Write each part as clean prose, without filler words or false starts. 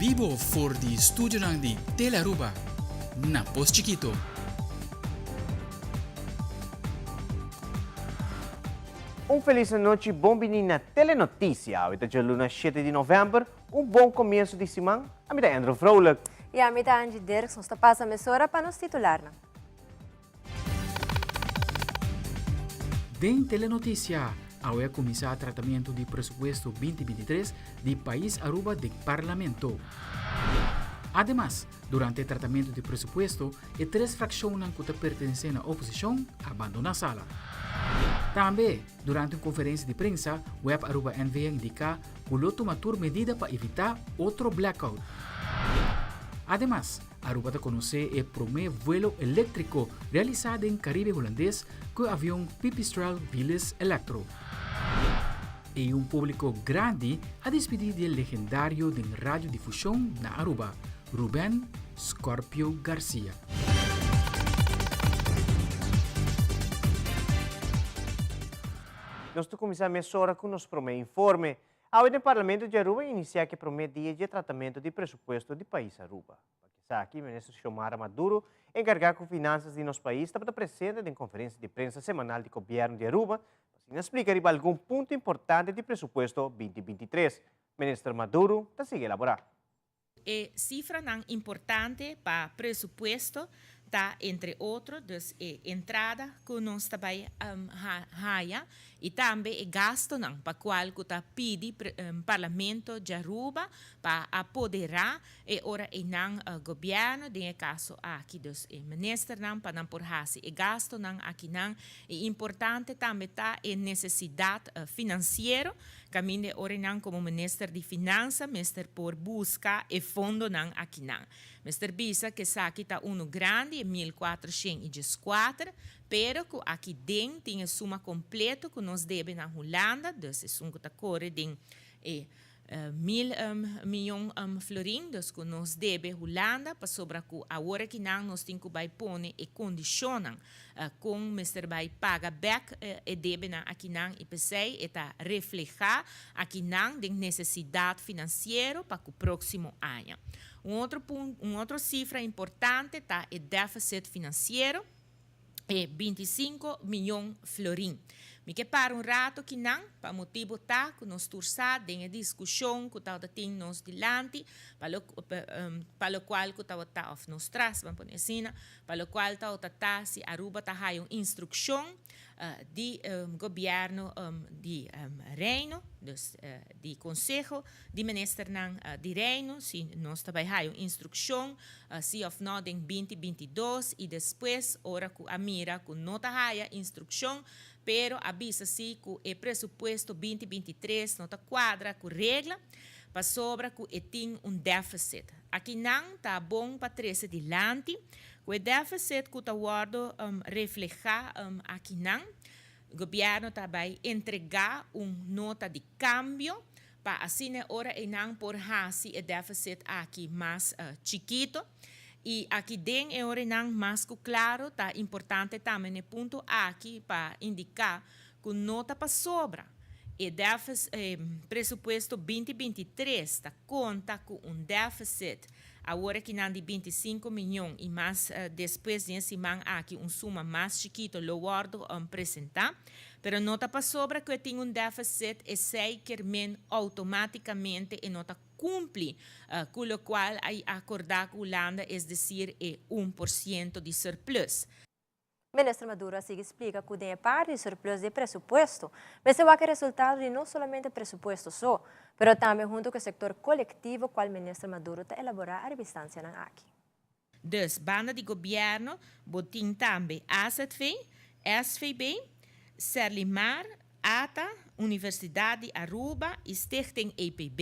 Bibo for di studionan di Telearuba na Pos Chikito. Un felis anochi, bon bini na Telenoticia. Awe ta djaluna shete di november, un bon comienso di siman. Ami ta Andrew Vrolijk. Y ami ta Angie Dirks. Nos ta pasa mesora pa nos titularnan. Den Telenoticia, awe a cuminsa tratamiento di presupuesto 2023 di Pais Aruba den Parlamento. Ademas, durante e tratamiento di presupuesto, e tres fraccionnan cu ta pertenece na oposicion a bandona sala. Tambe, durante un conferencia di prensa, Web Aruba NV a indica cu lo tuma tur medida pa evita otro blackout. Ademas, Aruba ta konosé e promé vuelo eléktriko realisá den Karibe Hulandes ku e avion Pipistrel Velis Electro. I un públiko grandi a dispidí di e legendario den radiodifushon na Aruba, Ruben Scorpio Garcia. Nos ta kuminsá mesora ku nos promé informe. Awe den Parlamento di Aruba inicia cu e prome dia dje tratamento di presupuesto di pais Aruba. Pa esaki, Minister Xiomara Maduro, encarga cu finanzas di nos pais, tabata presente den conferencia di prensa semanal di Gobierno di Aruba pa asina splica riba algun punto importante di presupuesto 2023. Minister Maduro ta sigui elabora. E sifranan importante pa presupuesto ta entre otro dus e entrada ku nos ta bai haya i tambe e gastonan pa kual ku ta pidi Parlamento di Aruba pa apoderá e ora einan gobièrnu den e kaso aki dus e ministernan pa nan por hasi e gastonan akinan. I importante tambe ta e nesesidat finansiero Caminda e orenan como Minister di Finansa mester por busca e fondonan akinan. Mester bisa cu esaki ta uno grandi, e 1414, pero cu aki den tin e suma completo cu nos debe na Hulanda, dus esun cu ta core den e mil miyon florin, dus cu nos debe Hulanda, pasobra cu awor akinan nos tin cu bay pone e condicionnan Kon mester bai paga bek e debenan akinan i p'esei e ta reflehá akinan den nesesidat finansiero pa ku próksimo aña. Un otro un otro sifra importante ta e deficit finansiero, e 25 miyon florin. Mi ke para un rato kinan pa motibu ta ku nos tur sa den e diskushon ku tabata tin nos dilanti pa lo pa lokual ku tabata òf nos tras ban pone asina Pa locual ta ota ta si Aruba ta haya un instruccion di gobierno di Reino, dus di Conseho di Ministernan di Reino, si nos ta bay haya un instruccion si of no den binti 22 y despues ora cu a mira cu no ta haya instruccion pero a bisa si cu e presupuesto binti 23 no ta cuadra cu regla pasobra cu e tin un deficit. Akinan ta bon pa trece dilanti cu e deficit cu ta wordo refleha akinan, Gobierno ta bay entrega un nota di cambio pa asina e ora eynan por haci e deficit aki mas chikito. Y aki den e ora eynan mas cu claro ta importante tambe n'e punto aki pa indica cu no ta pasobra e e presupuesto 2023 ta conta cu un deficit awor akinan di 25 miyon y mas despues den e siman aki un suma mas chikito lo wordo presenta, pero no ta pasobra cu e tin un deficit esey kier men automaticamente e no ta cumpli cu locual a acorda cu Hulanda es decir e 1% di surplus. Minister Maduro a sigui splika ku den e parti di surplus di e presupuesto, mester wak e resultado di no solamente presupuesto so, pero tambe huntu ku e sektor kolektivo kual Minister Maduro ta elaborá ariba instansianan aki. Dus, banda di gobièrnu bo tin tambe AZV, SVB, Serlimar, ata, Universidad di Aruba y Stichting EPB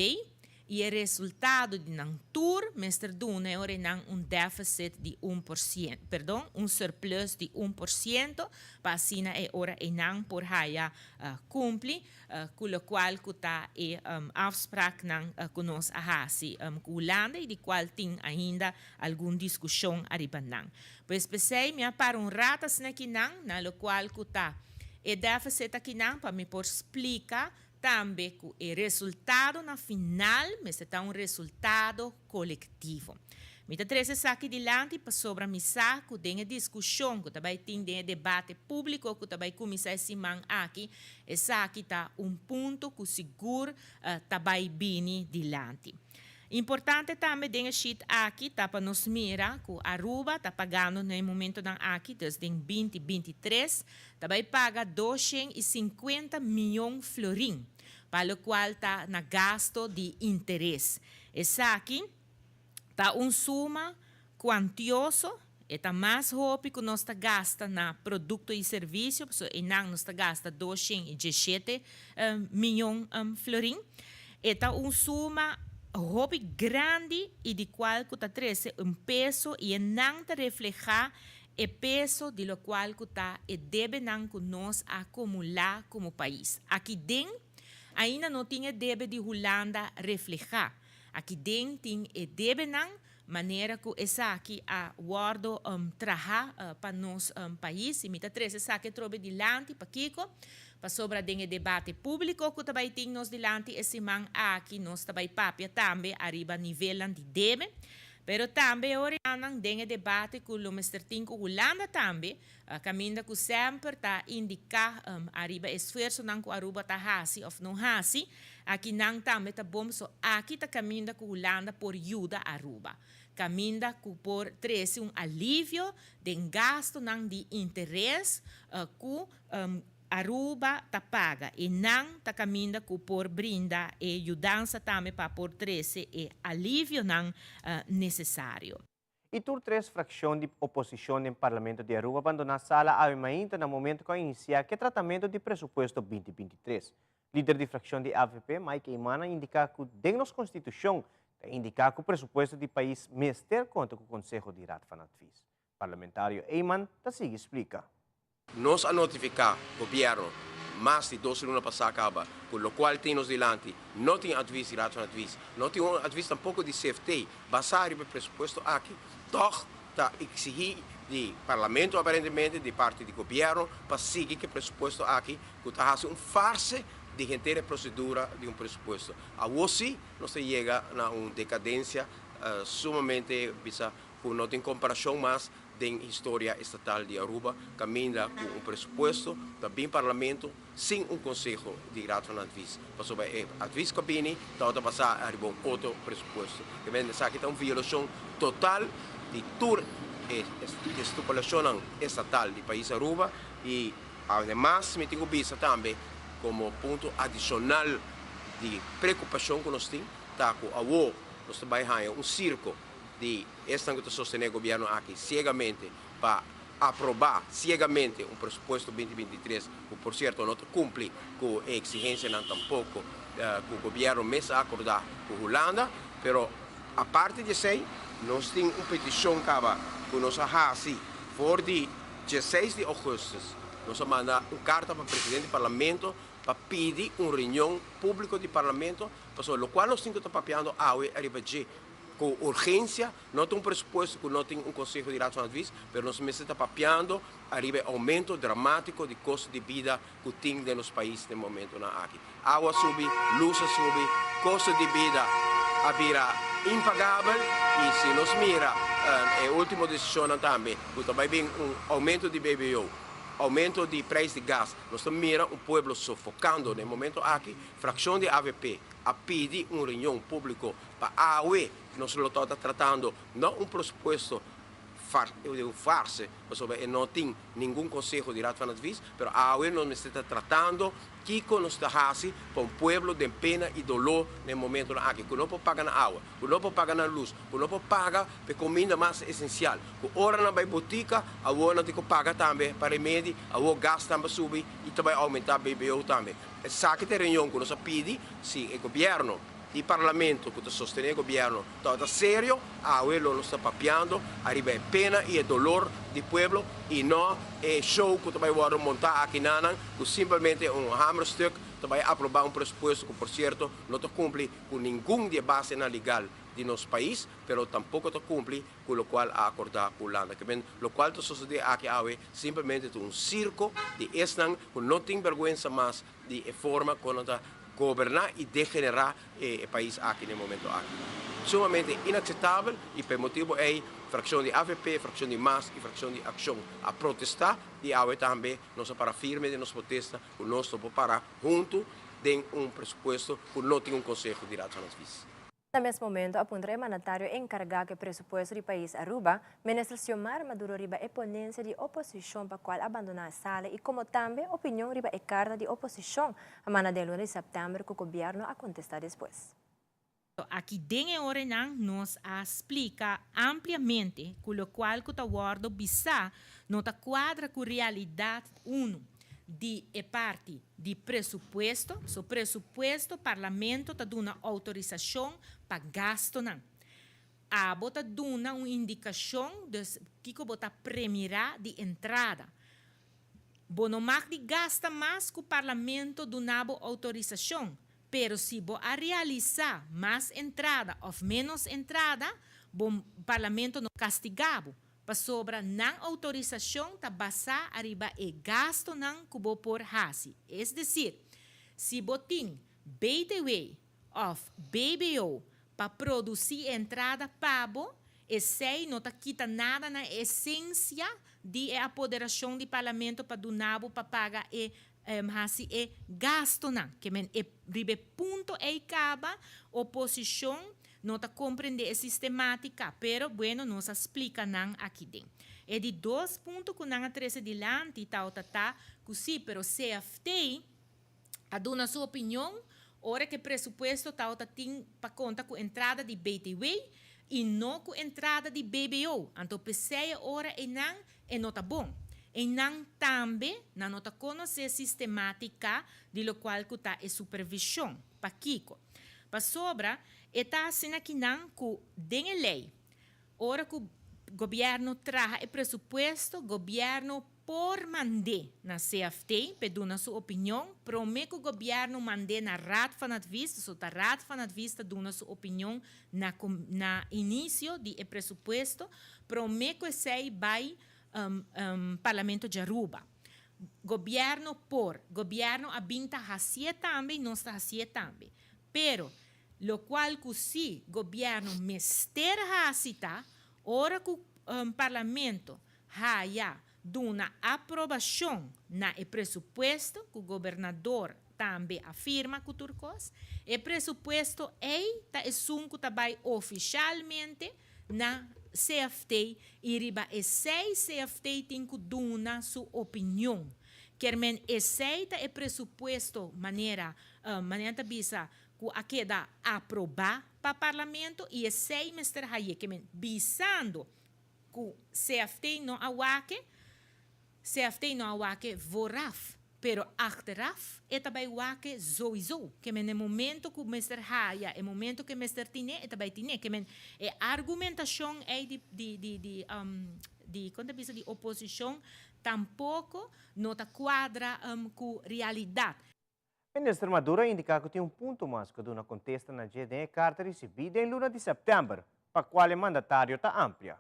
y e resultado di nan tur mester duna e ora nan un deficit di un por ciento, perdon, un surplus di un por ciento pa asina e ora eynan por haya cumpli cu locual cu ta e afspraaknan cu nos a haci cu Hulanda y di cual tin ainda algun discusion ariba nan. Pues p'esey mi a para un rat asina kinan na locual cu ta e deficit akinan pa mi por splica. tambe ku e resultado na final mester ta un resultado kolektivo. Mi ta trese esaki dilanti pasobra mi sa ku den e diskushon ku ta bai tin den e debate públiko ku ta bai kuminsá e siman aki, esaki ta un punto ku sigur ta bai bini dilanti. Importante tambe den e sheet aki ta pa nos mira ku Aruba ta pagando na e momentonan aki, dus den 2023, ta bai paga 250 mion florin, pa lokual ta na gasto di interes. Esaki ta un suma kuantioso, e ta mas hopi ku nos ta gasta na produkto i servisio, so einan nos ta gasta 217 mion florin. E ta un suma hopi grandi i di kual ku ta trese un peso i nan ta reflehá e peso di lokual ku ta e debenan ku nos akumulá komo pais. Aki den, ainda no tin e debe di Hulanda reflehá. Aki den tin e debenan manera ku esaki a wòrdu traha pa nos pais. I mi ta trese esaki trobe dilanti pa kiko? Pasobra den e debate públiko ku ta bai tin nos dilanti e siman aki, nos ta bai papia tambe ariba nivelnan di debe. Pero tambe ora den e debate ku lo mester tin ku Hulanda tambe, kaminda ku semper ta indiká ariba esfuersonan ku Aruba ta hasi òf no hasi, aki nan tambe ta bom, so aki ta kaminda ku Hulanda por yuda Aruba. Kaminda ku por trese un alivio den gastonan di interes ku Aruba ta paga. I nan ta kaminda ku por brinda e yudansa tambe pa por trese e alivionan nesesario. I tur tres frakshon di oposishon den Parlamento di Aruba a bandoná sala awe mainta na momento ku a inisiá ku tratamentu di presupuesto 2023. Lider di frakshon di AVP, Mike Eman, a indiká ku den nos konstitushon ta indiká ku presupuesto di pais mester konta ku Konseho di Raad van Advies. Parlamentario Eman ta sigui splika. Nos a notifiká gobièrnu mas di 2 luna pasá kaba, ku lokual tin nos dilanti, no tin advies di Raad van Advies, no tin un advies tampoko di CFT, basá riba e presupuesto aki, toch ta eksigí di parlamento aparentemente, di parti di gobièrnu, pa sigui ku e presupuesto aki, ku ta hasi un farse di henter prosedura di un presupuesto. Awor sí, nos ta yega na un dekadensia sumamente bisa ku no tin komparashon mas den historia estatal di Aruba, kaminda ku un presupuesto ta bin parlamento sin un konseho di Raad van Advies. Pasobra e advies ku a bini, ta basá riba un otro presupuesto. Ke men esaki ta un violashon total di tur stipulashon estatal di pais Aruba i ademas mi tin ku bisa tambe komo punto adishonal di preokupashon ku nos tin, ta ku awor nos ta bai haña un sirko di esnan ku ta sostené gobièrnu aki siegamente pa aprobá siegamente un presupuesto 2023 ku por sierto no ta kumpli ku e eksigensianan tampoko ku gobièrnu mes a akordá ku Hulanda, pero aparte di esei, nos tin un petishon kaba ku nos a hasi for di 16 di ougùstùs. Nos a manda un karta pa presidente di parlamento pa pidi un reunion públiko di parlamento, pasobra lokual nos tin ku ta papiando awe ariba dje ku urgensia, no ta un presupuesto ku no tin un konseho di Raad van Advies, pero nos mester ta papiando ariba oumento dramátiko di kosto di bida ku tin den nos pais na e momentonan aki. Awa a subi, lus a subi, kosto di bida a bira impagabel i si nos mira e último desishonnan tambe, ku ta bai bin un oumento di BBO, oumento di preis di gas, nos ta mira un pueblo sofokando na e momento aki. Frakshon di AVP a pidi un reunion públiko pa awe nos lo ta tratando no un presupuesto un farse, pasobra e no tin ningun konseho di Raad van Advies, pero awe nos ta tratando kiko nos ta hasi pa un pueblo den pena i doló na e momento aki, ku no por paga na awa, ku no por paga na lus, ku no por paga pa kuminda mas esensial, ku ora nan bai botika, awor nan tin ku paga tambe pa remedi, awor gas tambe a subi i ta bai oumentá BBO tambe. Esaki ta e reunion ku nos a pidi si e gobièrnu i parlamento ku ta sostené e gobièrnu ta serio, awe lo nos ta papiando ariba e pena i e dolor di pueblo i no e show ku ta bai wòrdu montá aki nanan, ku simplemente un hamerstuk ta bai aprobá un presupuesto ku por sierto no ta kumpli ku ningun di e basenan legal di nos pais, pero tampoko ta kumpli ku lokual a akordá ku Hulanda. Ke men lokual ta sosodé aki awe simplemente ta un sirko di esnan ku no tin bèrgwensa mas di e forma ku nan ta. goberná i degenerá e pais aki na e momento aki. Sumamente inakseptabel i pa e motibu ei frakshon di avp, frakshon di mas i frakshon di Akshon a protestá i awe tambe nos a para firme den nos protesta ku nos no por para huntu den un presupuesto ku no tin un konseho di Raad van Advies. Na mes momento a puntra e mandatario encarga cu e presupuesto di pais Aruba, Minister Xiomara Maduro riba e ponencia di oposicion pa cual a bandona e sala y como tambe opinion riba e carta di oposicion a manda den luna di september cu gobierno a contesta despues. Aki den e orenan nos a splica ampliamente cu locual cu ta wordo bisa no ta cuadra cu realidad uno di e parti di presupuesto, so presupuesto Parlamento ta duna outorisashon pa gastonan. Abo ta duna un indikashon, dus kiko bo ta premirá di entrada. Bo no mag di gasta mas ku Parlamento duna bo outorisashon, pero si bo a realisá mas entrada òf ménos entrada, bo Parlamento no kastigá bo. Pasobra nan outorisashon ta basá ariba e gastonan ku bo por hasi. Es desir, si bo tin BTW òf BBO pa produsí e entrada pa bo, esei no ta kita nada na e esensia di e apoderashon di Parlamento pa duna bo pa paga e hasi e gastonan. Ke men e riba e punto ei kaba oposishon No ta comprende e sistematica, pero bueno nos a splica nan aki den. E di dos punto cu nan a trece dilanti tawata ta cu si, pero CFT a duna su opinion ora cu e presupuesto tawata tin pa conta cu entrada di BTW y no cu entrada di BBO, anto p'esey e ora eynan e no ta bon. Eynan tambe nan no ta conoce sistematica di locual cu ta e supervision. Pakico? Pasobra e ta asina kinan ku den e lei, ora ku gobièrnu traha e presupuesto, gobièrnu por mand'é na CFT p'e duna su opinion, promé ku gobièrnu mand'é na Raad van Advies, so ta Raad van Advies ta duna su opinion na na inisio di e presupuesto, promé ku esei bai Parlamento djaruba. Gobierno por, gobierno a bin ta hacié tambe y nos ta hacié tambe. Pero, locual cu si gobierno mester haci ta, ora cu Parlamento haya duna aprobacion na e presupuesto cu gobernador tambe a firma cu tur cos, e presupuesto ey ta esun cu ta bay oficialmente na CFT y riba esey CFT tin cu duna su opinion. Kier men esey ta e presupuesto manera manera ta bisa cu a keda aproba pa Parlamento y esey mester haye. Kier men bisando cu CFT no a wak-e, CFT no a wak-e vooraf, pero achteraf e ta bay wak-e sowieso. Ke men e momento ku mester haya, e momento ku e mester tine, e ta bay tine. Ke men e argumentashon ey di di di di di kon ta bisa di oposishon tampoko no ta kuadra ku realidat. Minister Maduro a indiká ku tin un punto mas ku duna kontesta na dje den e karta risibí den luna di sèptèmber, pa kual e mandatario ta amplia.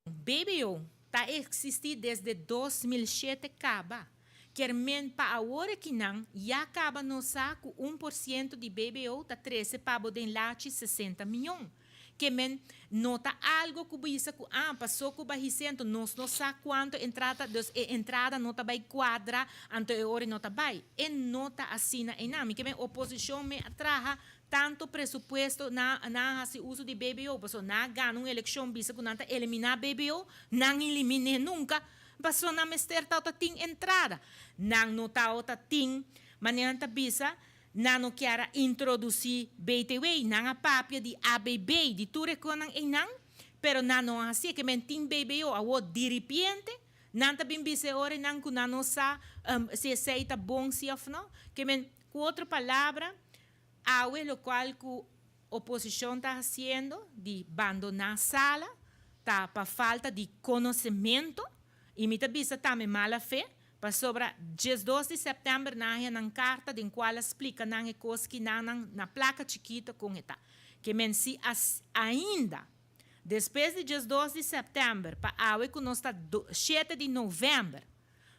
BBO ta existi desde 2007 caba. Kier men pa awor ekinan ya caba nos sa cu 1% di BBO ta trece pa bo den lachi 60 miyon. Ke men no ta algo cu bisa cu ah paso cu bahise anto nos no sa cuanto entrada dus e entrada no ta bay cuadra anto e ora no ta bay. E no ta asina eynan. Mi ke men oposicion me a traha Tanto presupuesto na nan a hasi uso di BBO, pasobra nan a gana un elekshon bisa ku nan ta eliminá BBO, nan elimin'é nunka, pasobra nan mester tabata tin entrada. Nan no tabata tin, manera nan ta bisa, nan no kier a introdusí BTW, nan a papia di ABB, di tur e konan einan, pero nan no a hasié, ke men tin BBO. Awor diripiente nan ta bin bisa e ora einan ku nan no sa si esei ta bon si òf no. Ke men, ku otro palabra, Awe locual cu oposicion ta haciendo di bandona sala ta pa falta di conocemento y mi ta bisa tambe mala fe, pasobra 12 di september nan a haya nan carta den cual a splica nan e cos ki nan nan na placa chikito con e ta. Ke men si ainda despues di 12 di september pa awe cu nos ta 7 di november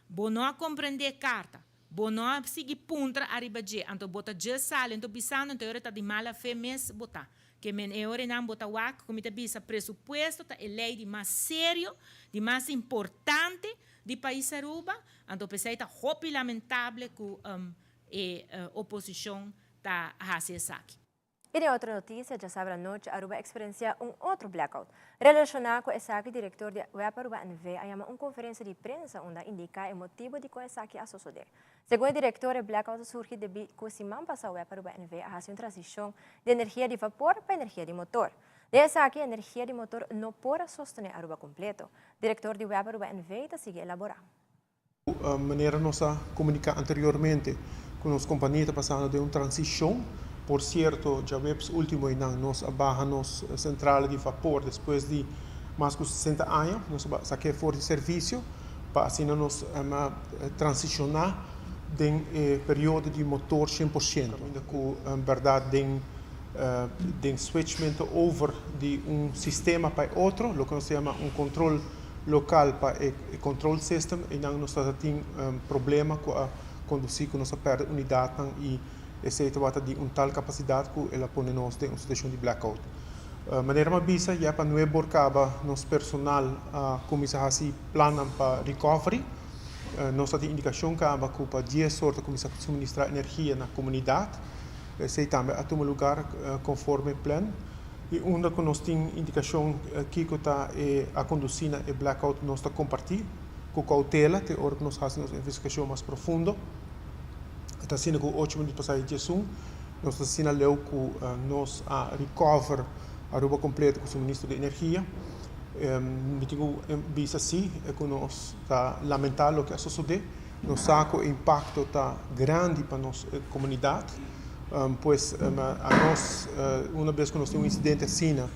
bo no a comprende e carta. Bo no a sigui puntra ariba dje, anto bo ta dje sali, anto bisando, anto e ora ta di mala fe mes bo ta. Ke men e ora einan bo ta wak, ku mi ta bisa, presupuesto ta e lei di mas serio, di mas importante di pais Aruba, anto p'esei ta hopi lamentable ku e oposishon ta hasi esaki. I den otro noticia, djasabra anochi Aruba a experiencia un otro blackout. Relaciona cu esaki director di web Aruba NV a yama un conferencia di prensa unda a indica e motibo di con esaki a sosode. Segun e director e blackout a surgi debi cu siman pasa web Aruba NV a haci un transicion di energia di vapor pa energia di motor. Den esaki energia di motor no por a sostene Aruba completo. Director di web Aruba NV ta sigui elabora. Manera nos a komuniká anteriormente ku nos kompania ta pasando den un transishon. Por sierto, djaweps último einan nos a baha nos sentrale di vapor despues di mas ku sesenta aña. Nos a sak'é for di servisio pa asina nos transishoná den e periodo di motor 100%. Kaminda ku bèrdat den den switchmento over di un sistema pa e otro, loke nos ta yama un kontrol lokal pa e control system einan nos tabata tin problema ku a kondusí ku nos a pèrdè unidatnan i esei tabata di un tal kapasidat ku el a pone nos den un situashon di blackout. Manera mi a bisa ya pa nuebor kaba nos personal a kuminsá hasi plannan pa recovery. Nos ta tin indikashon kaba ku pa dies or ta kuminsá suministrá energia na komunidat. Esei tambe a tuma lugar konforme plan. I unda ku nos tin indikashon kiko ta e a kondusí na e blackout nos ta kompartí ku koutela te ora ku nos hasi nos investigashon mas profundo. E ta asina ku ocho minüt pasá di diesun nos ta asina leu ku nos a recover Aruba kompleto ku suministro di energia. Mi tin ku bisa si ku nos ta lamentá loke a sosodé. Nos sa ku e impakto ta grandi pa nos komunidat. Pues anos una bes ku nos tin un insidente asina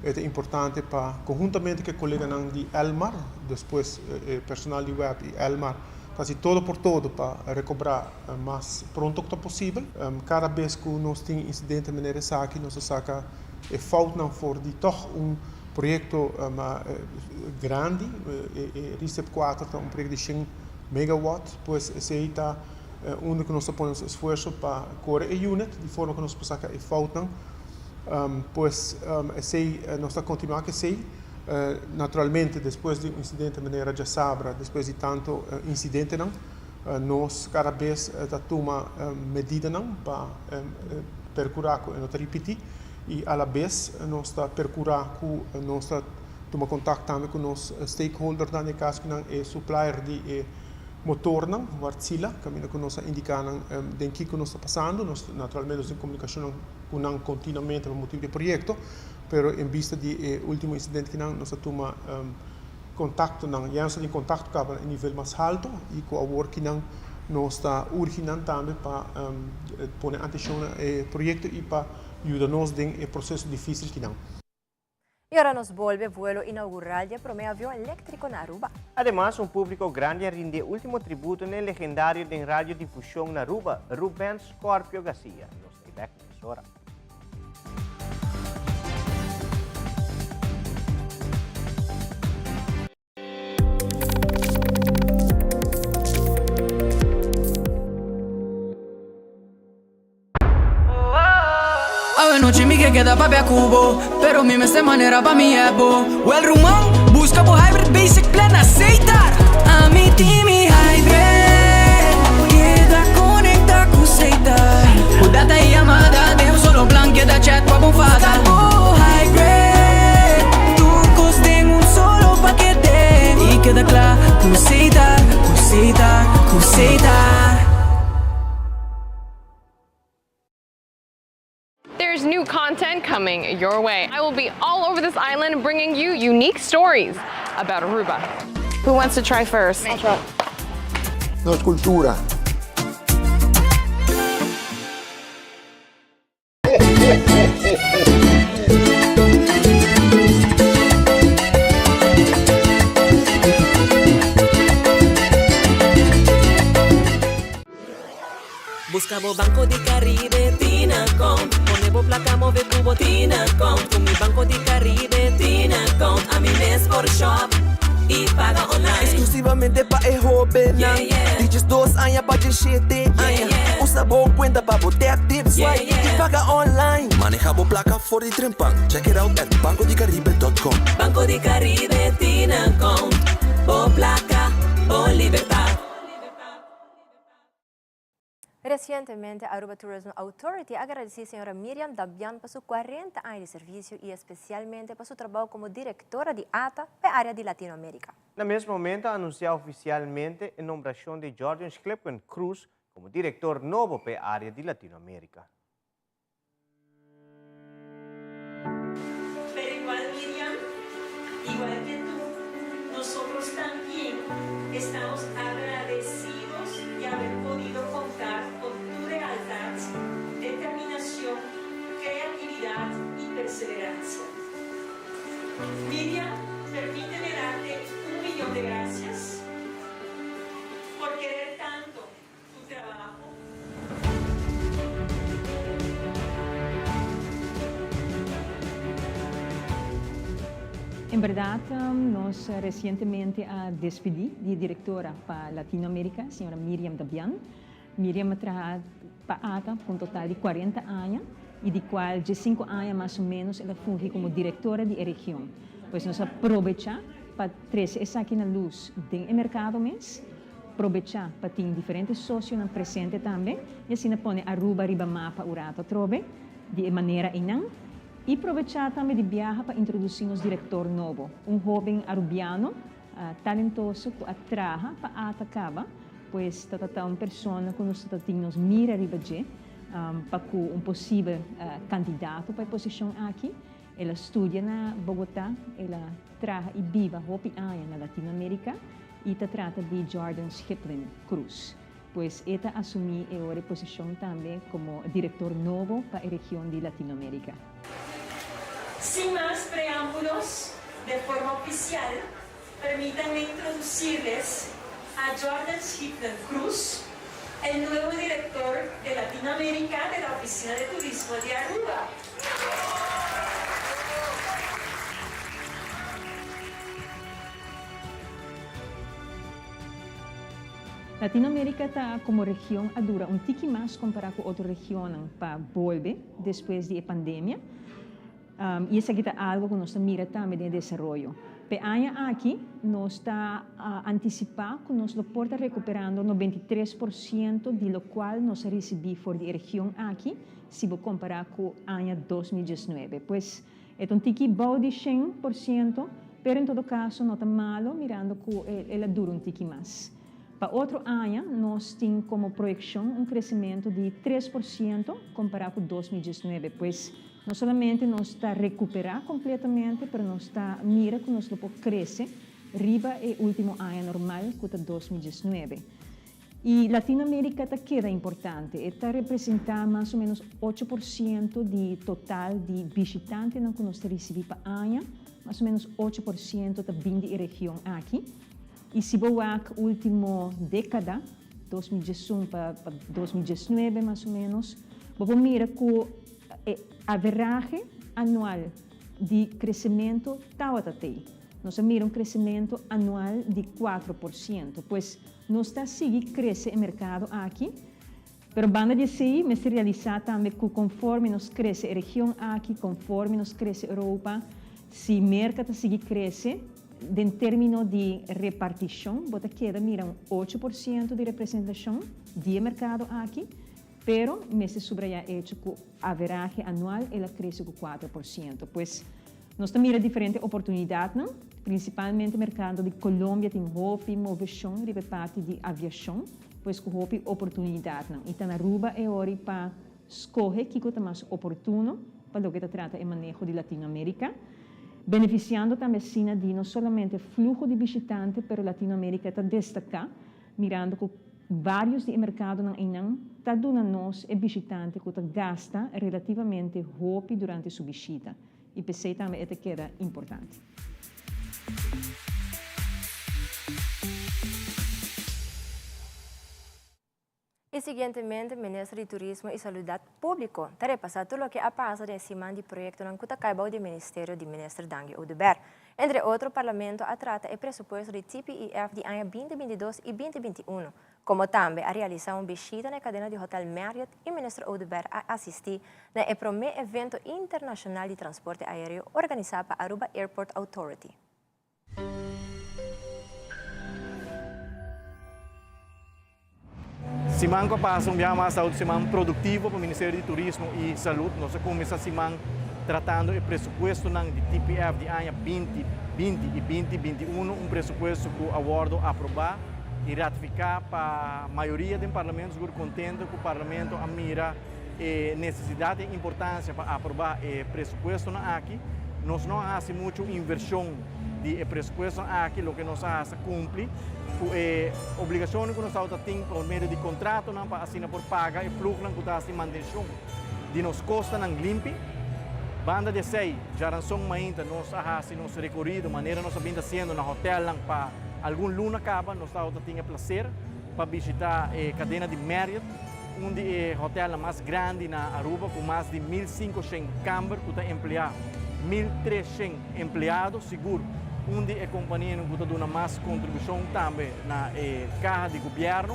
e ta importante pa konhuntamente ku e koleganan di Elmar, despues e personal di web i Elmar ta hasi todo por todo pa rekobrá mas pronto ku ta posibel. Kada bes ku nos tin insidente manera esaki nos ta saka e foutnan for di tòg un proyekto grandi. E RISEP kuater ta un proyekto di shen megawatt, pues esei ta Unda ku nos ta pone nos esfuerso pa kore e unit di forma ku nos por saka e foutnan. Pues esei nos ta kontinuá ku esei. Naturalmente despues di un insidente manera djasabra, despues di tantu insidentenan, nos kada bes ta tuma medidanan pa perkurá ku e no ta ripití i alabes nos ta perkurá ku nos ta tuma kontak tambe ku nos stakeholdernan, den e kaso kinan e supplier di e Motornan, Wartsila, kaminda ku nos a indiká nan den kiko nos ta pasando. Nos naturalmente nos tin komunikashonnan ku nan kontinuamente pa motibu di e proyekto, pero en bista di e último insidente kinan nos a tuma kontaktonan, ya nos ta tin kontakto kaba na e nivel mas haltu i ku awor kinan nos ta urgi nan tambe pa pone atenshon na e proyekto i pa yuda nos den e proseso difísil kinan. Y ora nos bolbe vuelo inaugural di e prome avion electrico na Aruba. Ademas, un publico grandi a rindi e ultimo tributo n'e legendario den radiodifusion na Aruba, Ruben Scorpio Garcia. Nos ta bek mesora. Awe nochi mi ke keda papia ku bo Pero mi mester manera pa mi hèp bo Well ruman, buska bo hybrid basic plan na Setar Ami tin mi hybrid Keda konekta ku Setar Ku data i yamada den un solo plan Keda chat pa bo fada Buska bo hybrid Tur kos den un solo pakete I keda kla ku Setar, ku Setar, ku Setar. There's new content coming your way. I will be all over this island bringing you unique stories about Aruba. Who wants to try first? I'll try. Nos cultura. Busca bo Banco di Caribe Tinacom Pone bo placa move cu bo Tinacom Cu mi Banco di Caribe Tinacom Ami mes por shop y paga online Exclusivamente pa e hobennan Yeah, yeah. Di djes dos aña. aña pa 17 aña. Usa bo cuenta pa bo tap, tip, swipe y paga online. Maneha bo placa for di trempan. Check it out at bancodicaribe.com. Banco di Caribe tin account. Bo placa, bo libertad. Recientemente Aruba Tourism Authority a agradeci señora Miriam Dabian pa su 40 aña di servicio y especialmente pa su trabao como directora di ATA pa e area di Latinoamerica. Na mes momento a anuncia oficialmente e nombracion di Jordan Schlepken Cruz como director nobo pa e area di Latinoamerica. Pero igual Miriam, igual que tú, nosotros también estamos agradecidos de haber podido contar con tu lealtad, determinación, creatividad y perseverancia. Miriam, permíteme darte un millón de gracias por querer tanto tu trabajo. En berdad nos recientemente a despedi di e directora pa Latino America, señora Miriam Dabian. Miriam a traha pa ata pa un total di cuarenta aña y di cual diescinco aña mas o menos el a fungi como directora di e region. Pues nos a probecha pa trece esaki na luz den e mercado mes. Probechá pa tin diferente sosionan presente tambe i asina pone Aruba riba mapa un rato atrobe di e manera einan. I probechá tambe di biaha pa introdusí nos direktor nobo, un hóben arubiano talentoso ku a traha pa ata kaba, pues ta ta un persona ku nos ta tin nos mira riba dje pa ku un posibel kandidato pa e posishon aki. El a studia na Bogotá, el a traha i biba hopi aña na Latinoamérica i ta trata di Jordan Schiplin Cruz. Pues e ta asumí e ora e posishon tambe komo direktor nobo pa e region di Latinoamérica. Sin mas preámbulos, de forma oficial, permítanme introducirles a Jordan Schiplin Cruz, el nuevo director de Latinoamérica de la Oficina de Turismo de Aruba. Latinoamérica ta como region a dura un tiki mas compara cu otro regionnan pa bolbe despues di e pandemia. Y esaki ta algo cu nos ta mira tambe den e desaroyo. P'e aña aki nos ta anticipa cu nos lo por ta recuperando 93% di locual nos a ricibi for di e region aki si bo compara cu aña 2019. Pues e ta un tiki bou di 100%, pero en todo caso no ta malo mirando cu el a dura un tiki mas. Pa otro aña nos tin como proyeccion un crecemento di 3% compara cu 2019. Pues No solamente nos ta recuperá completamente, pero nos ta mira cu nos lo por crece riba e ultimo aña normal cu ta 2019. Y Latinoamerica ta keda importante, e ta representa mas o menos 8% di total di bishitantenan cu nos ta ricibi pa aña, mas o menos 8% ta bin di e region aki. Y si bo wak ultimo decada, 2011 pa 2019 mas o menos, bo por mira cu E averahe anual di kresementu tabata tei. Nos a mira un kresementu anual di 4%. Pues nos ta sigui krese e merkado aki, pero banda di esei mester realisá tambe ku konforme nos krese e region aki, konforme nos krese Europa, si Merka ta sigui krese den término di repartishon, bo ta keda mira un 8% di representashon di e merkado aki. Pero mester subrayá echo ku averahe anual el a krese ku 4%. Pues nos ta mira diferente oportunidatnan, prinsipalmente merkado di Colombia tin hopi moveshon riba e parti di aviashon, pues ku hopi oportunidatnan. I ta na Aruba e ori pa skohe kiko ta mas oportuno pa loke ta trata e maneho di Latinoamérika, benefisiando tambe asina di no solamente fluho di bishitante pero Latinoamérika ta destaká Mirando ku vários di e merkadonan einan ta duna nos e bishitante ku ta gasta relativamente hopi durante su bishita i p'esei tambe e ta keda importante. I siguientemente Minister di Turismo i Saludat Públiko ta repasá tur loke a pasa den e siman di proyektonan ku ta kai bou di e ministerio di Minister Dangui Oduber. Entre otro, Parlamento a trata e presupuesto di TPEF di aña 2022 i 2021. Como tambe a realisa un bishita na e cadena di hotel Marriott y Minister Oduber a asisti na e prome evento internacional di transporte aereo organisa pa Aruba Airport Authority. Siman ku a pasa un biaha mas ta un siman produktivo pa Ministerio di Turismo i Salud. Nos a kuminsá siman tratando e presupuestonan di TPF di aña binti binti i binti binti unu, un presupuesto ku a wòrdu aprobá i ratifiká pa mayoria den Parlamento. Sigur kontento ku Parlamento a mira e nesesidat i importansia pa aprobá e presupuestonan aki. Nos no a hasi muchu invershon di e presupuestonan aki, loke nos a hasi ta kumpli ku e obligashonnan ku nos tabata tin por medio di kontratonan pa asina por paga e plugnan ku ta hasi mantenshon di nos kostanan limpi. Banda di esei, djaranson mainta nos a hasi nos rekorido manera nos a bin ta hasiendo na hotelnan pa algun luna kaba. Nos tabata tin e plaser pa bishita e kadena di Marriott, un di e hotelnan mas grandi na Aruba ku mas di 1500 kamber ku ta empleá 1300 empleado, sigur un di e kompanianan ku ta duna mas kontribushon tambe na e kaha di gobièrnu.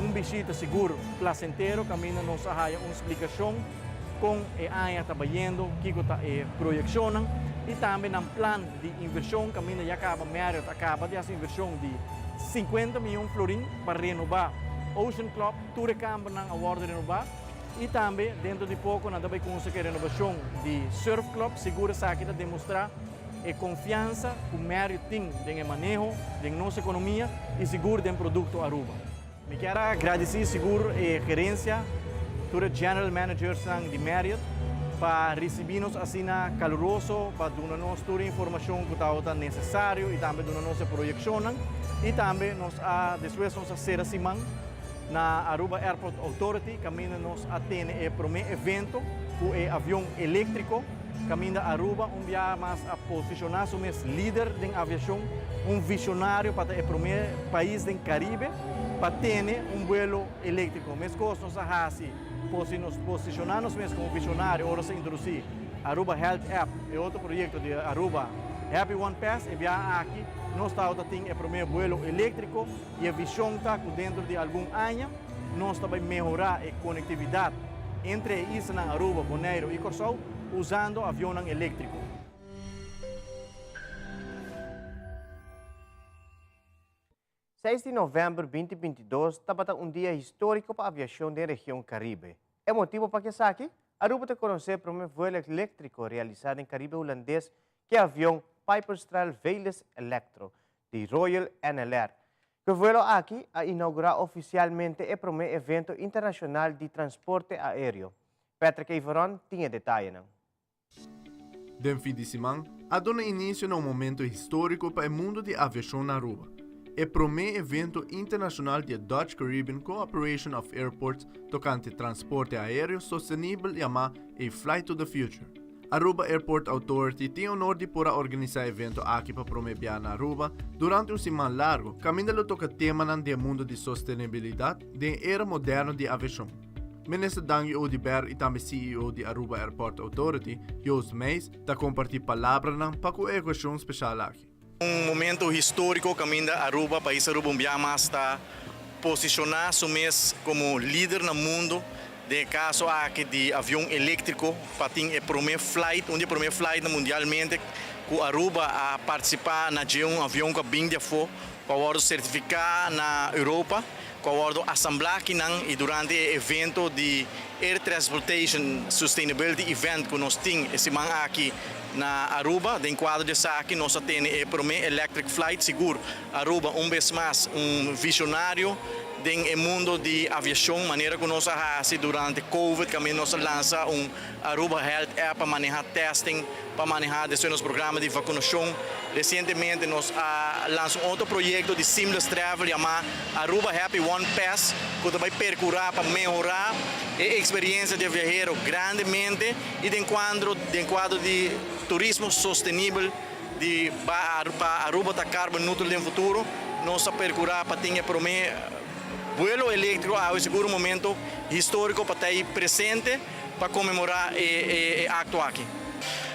Un bishita sigur plasentero kaminda nos a haya un splikashon kon e aña ta bayendo, kiko ta e proyekshonnan i tambe nan plan di invershon kaminda ya kaba Marriott a kaba di hasi invershon di 50 miyon florin pa renobá Ocean Club, tur e kambernan a wòrdu renobá. I tambe dentro di poko nan ta bai kunsa ku e renobashon di Surf Club. Sigur esaki ta demostrá e konfiansa ku Marriott tin den e maneho den nos ekonomia i sigur den produkto Aruba. Mi kier a gradisí sigur e gerensia, tur e general managersnan di Marriott pa risibí nos asina kaluroso, pa duna nos tur e informashon ku tabata nesesario i tambe duna nos e proyekshonnan. I tambe nos a despues nos a sera siman. Na Aruba Airport Authority kaminda nos a tene e promé evento ku e avion eléktriko, kaminda Aruba un biaha mas a posishoná su mes lider den aviashon, un vishonario pa ta e promé pais den Karibe pa tene un buelo eléktriko. Meskos nos a hasi posi nos posishoná nos mes komo vishonario ora nos a introdusí Aruba Health App, e otro proyekto di Aruba Happy One Pass. E biaha aki nos tabata tin e promé buelo eléktriko. I e vision ta ku dentro di algun aña nos ta bai mehorá e konektividat entre e islanan Aruba, Boneiru i Kòrsou usando avionnan eléktriko. Seis di novèmber 2022 tabata un dia históriko pa aviashon den region Karibe. E motibu pa esaki? Aruba ta konosé e promé vuelo eléktriko realisá den Karibe Hulandes ku e avion Piperstraal Velis Electro di Royal NLR. Ku e vuelo aki a inaugurá ofisialmente e promé evento internashonal di transporte aéreo. Patrick Everon tin e detayenan. Den fin di siman a duna inisio na un momento históriko pa e mundu di aviashon na Aruba, e promé evento internashonal di e Dutch Caribbean Cooperation of Airports tokante transporte aéreo sostenibel yamá A Flight to the Future. Aruba Airport Authority tin honor di por a organisa e evento aki pa prome bia na Aruba durante un siman largo, caminda lo toca temanan di e mundo di sostenibilidad den e era moderno di aviacion. Minister Dangui Oduber y tambe CEO di Aruba Airport Authority, Joost Meijs, ta comparti palabranan pa cu e ocasion special aki. Un momento historico caminda Aruba, pais Aruba un bia mas ta posiciona su mes como lider na mundo den e caso aki di avion electrico pa tin e prome flight, un di e prome flightnan mundialmente cu Aruba a participa na dje un avion cu a bin di afo cu a wordo certifica na Europa cu a wordo asambla akinan y durante e evento di Air Transportation Sustainability Event cu nos tin e siman aki na Aruba. Den cuadro di esaki nos a tene e prome electric flight. Sigur Aruba un bes mas un visionario den e mundo di aviacion manera cu nos a haci durante covid caminda nos a lansa un Aruba Health App pa maneha testing, pa maneha despues nos programa di vacunacion. Recientemente nos a lansa un otro proyecto di Seamless Travel yama Aruba Happy One Pass cu ta bay percura pa mehora e experiencia di e viahero grandemente y den cuadro den cuadro di turismo sostenibel di pa Aruba ta carbon neutral den futuro nos ta percura pa tin e prome vuelo electrico awe sigur un momento historico pa ta ahi presente pa conmemora e acto aki.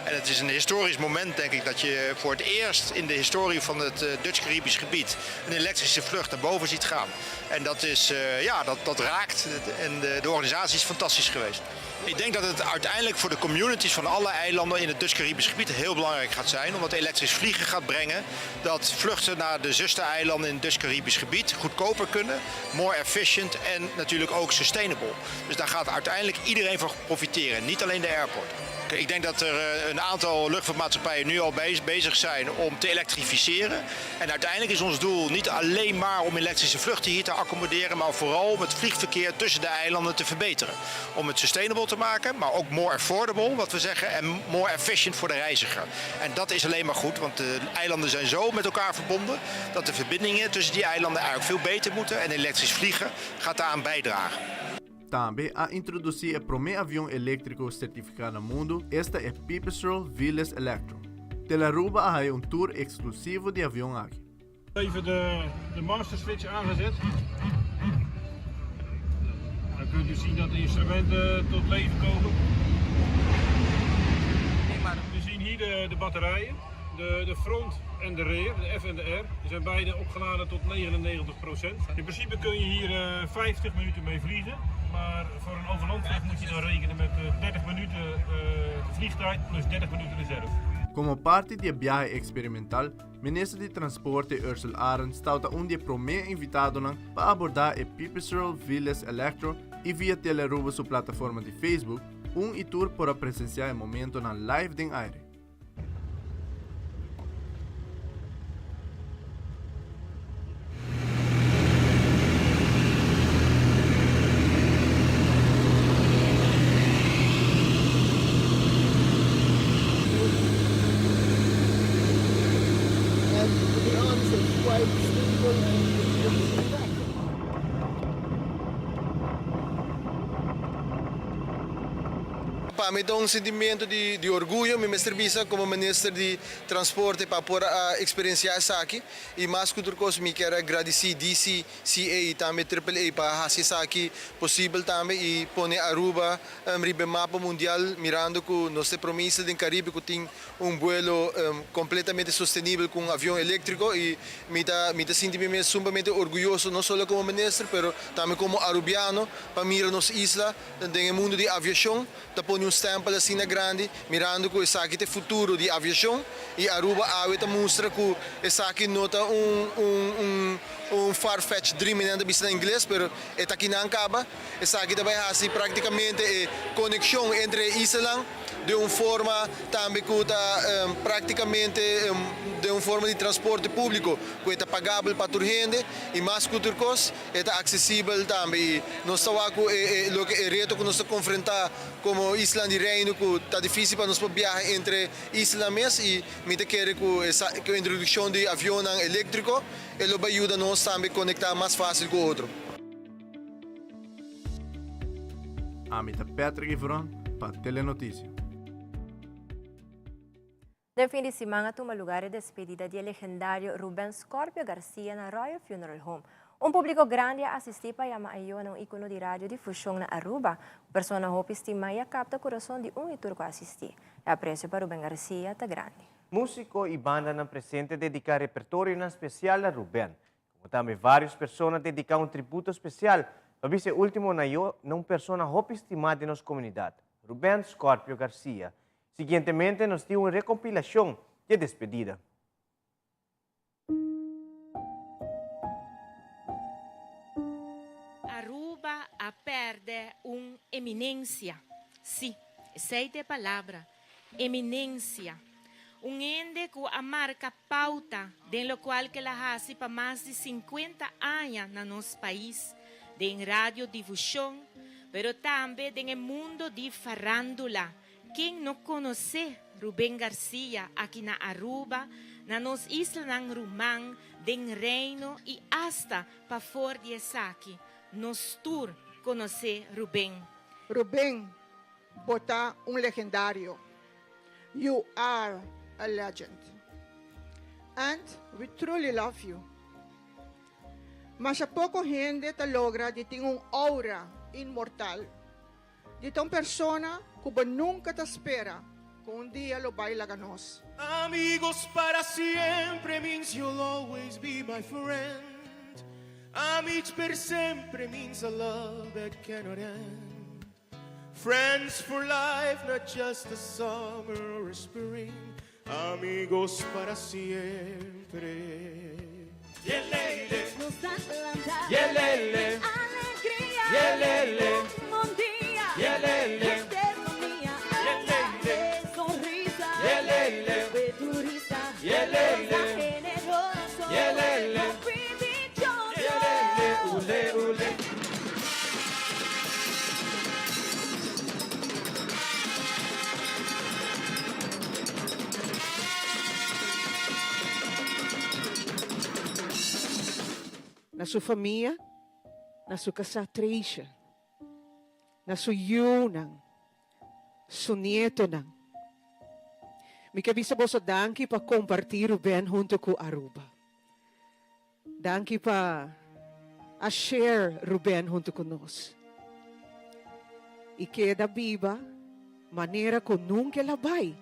En het is een historisch moment, denk ik, dat je voor het eerst in de historie van het eh, Dutch-Caribisch gebied een elektrische vlucht naar boven ziet gaan. En dat, is, eh, ja, dat, dat raakt en de, de organisatie is fantastisch geweest. Ik denk dat het uiteindelijk voor de communities van alle eilanden in het Dutch-Caribisch gebied heel belangrijk gaat zijn. Omdat elektrisch vliegen gaat brengen dat vluchten naar de zustereilanden in het Dutch-Caribisch gebied goedkoper kunnen, more efficient en natuurlijk ook sustainable. Dus daar gaat uiteindelijk iedereen van profiteren, niet alleen de airport. Ik denk dat er eh, een aantal luchtvaartmaatschappijen nu al bezig zijn om te elektrificeren. En uiteindelijk is ons doel niet alleen maar om elektrische vluchten hier te accommoderen, maar vooral om het vliegverkeer tussen de eilanden te verbeteren. Om het sustainable te maken, maar ook more affordable, wat we zeggen, en more efficient voor de reiziger. En dat is alleen maar goed, want de eilanden zijn zo met elkaar verbonden dat de verbindingen tussen die eilanden eigenlijk veel beter moeten. En elektrisch vliegen gaat daaraan bijdragen. Tambe a introdusí e promé avion eléktriko sertifiká na mundu, esta e Pipistrel Velis Electro. Telaruba a haya un tour eksklusivo di avion aki. Even de, de master switch aangezet. Dan kunt u zien dat de instrumenten tot leven komen. We zien hier de, de batterijen. De, de front en de rear, de F en de R, die zijn beide opgeladen tot 99%. In principe kun je hier 50 eh, minuten mee vliegen. Maar voor een overlandvlucht moet je dan rekenen met 30 eh, minuten eh, vliegtijd plus 30 minuten reserve. Komo parti di e biahe eksperimental, Minister di Transporte Ursell Arends tabata un di e promé invitadonan pa abordá e Pipistrel Velis Electro i via Telearuba su plataforma di Facebook, un i tur por a presensiá e momentonan live den aire. Pa mi ta un sentimiento di di orguyo, mi mester bisa como minister di transporte pa por a experiencia esaki y mas cu tur cos mi kier a gradici DCCA y tambe Triple A pa haci esaki posibel tambe y pone Aruba riba e mapa mundial mirando cu nos ta e prome isla den Caribe cu tin un buelo completamente sostenibel cu un avion electrico y mi ta mi ta sinti mi mes sumamente orguyoso no solo como minister pero tambe como Arubiano pa mira nos isla Den e mundu di aviashon ta pone un stèmpel asina grandi mirando ku esaki ta e futuro di aviashon i Aruba awe ta mustra ku esaki no ta un un un un far fetched dream nan ta bisa na ingles pero e ta akinan kaba. Esaki ta bai hasi praktikamente e konekshon entre e islanan den un forma tambe ku ta praktikamente den un forma di transporte públiko ku e ta pagabel pa tur hende i mas ku tur kos E ta aksesibel tambe i nos ta wak ku e loke e reto ku nos ta konfrentá komo islan di Reino ku ta difísil pa nos por biaha entre islanan mes i mi ta kere ku esa ku e introdukshon di avionnan eléktriko e lo bai yuda nos tambe konektá mas fásil ku otro. Ami ta Patrick Ivron pa Telenoticia. Den fin di siman a tuma lugar e despedida di e legendario Ruben Scorpio Garcia na Royal Funeral Home. Un publico grandi a asisti pa yama ayo na un icono di radiodifusion na Aruba. Un persona hopi stima y a capta curason di un y tur cu a asisti. E aprecio pa Ruben Garcia ta grandi. Musico y bandanan presente dedica repertorionan special na Ruben. Como tambe varios persona dedica un tributo special pa bisa e ultimo na yo na un persona hopi stima den nos comunidad, Ruben Scorpio Garcia. Siguientemente nos tin un recompilacion di e despedida. Aruba a perde un eminencia. Sí, esey ta e palabra, eminencia. Un hende cu a marca pauta den locual cu el a haci pa mas di cincuenta aña na nos pais, den radiodifusion, pero tambe den e mundo di farandula. Ken no conoce Ruben Garcia aki na Aruba, na nos islanan ruman, den Reino y hasta pafor di esaki? Nos tur conoce Ruben. Ruben, bo ta un legendario. You are a legend. And we truly love you. Masha poco hende ta logra di tin un aura inmortal. Di ta un persona cu bo nunca ta spera. Ku un dia lo bai laga nos. Amigos para siempre means you'll always be my friend Amici per sempre means a love that cannot end Friends for life not just a summer or a spring Amigos para siempre Yelele Yelele Yelele Yelele Yelele Yelele Yelele Yelele Ule ule Na su famia, na su kasá Treisha, na su yunan, su nietonan. Mi ke bisa boso danki pa kompartí Ruben huntu ku Aruba. Danki pa a share Ruben huntu ku nos. I keda biba manera ku nunka el a bai.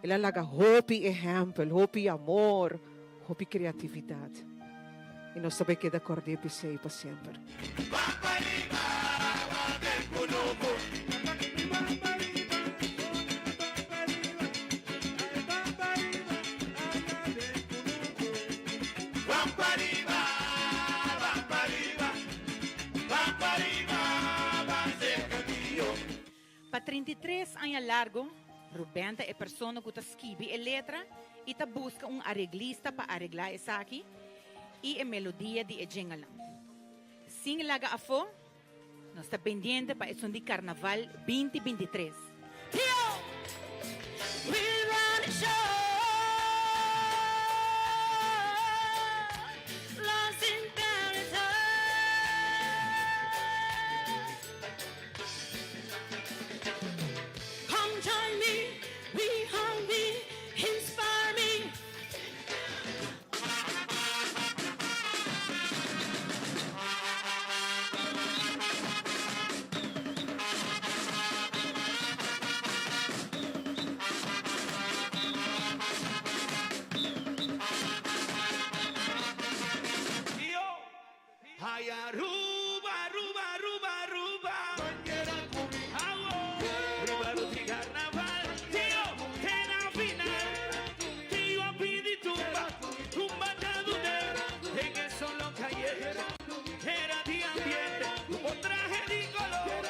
El a laga hopi ehèmpel, hopi amor, hopi kreatividat. I nos ta bai keda kòrd'é p'esei pa semper. Pa 33 aña largo, Ruben ta e persona ku ta skibi e letra i ta buska un areglista pa areglá esaki i e melodia di e jingelnan. Sin laga afó, nos ta pendiente pa esun di Karnaval 2023. Ay Aruba, Aruba, Aruba, Aruba. Manera cu mi awo. Riba lo di carnaval. Tio, te na final. Tio a pidi tumba. Tumba ta dude. En el solo cayente. Era di ambiente. Un traje di color.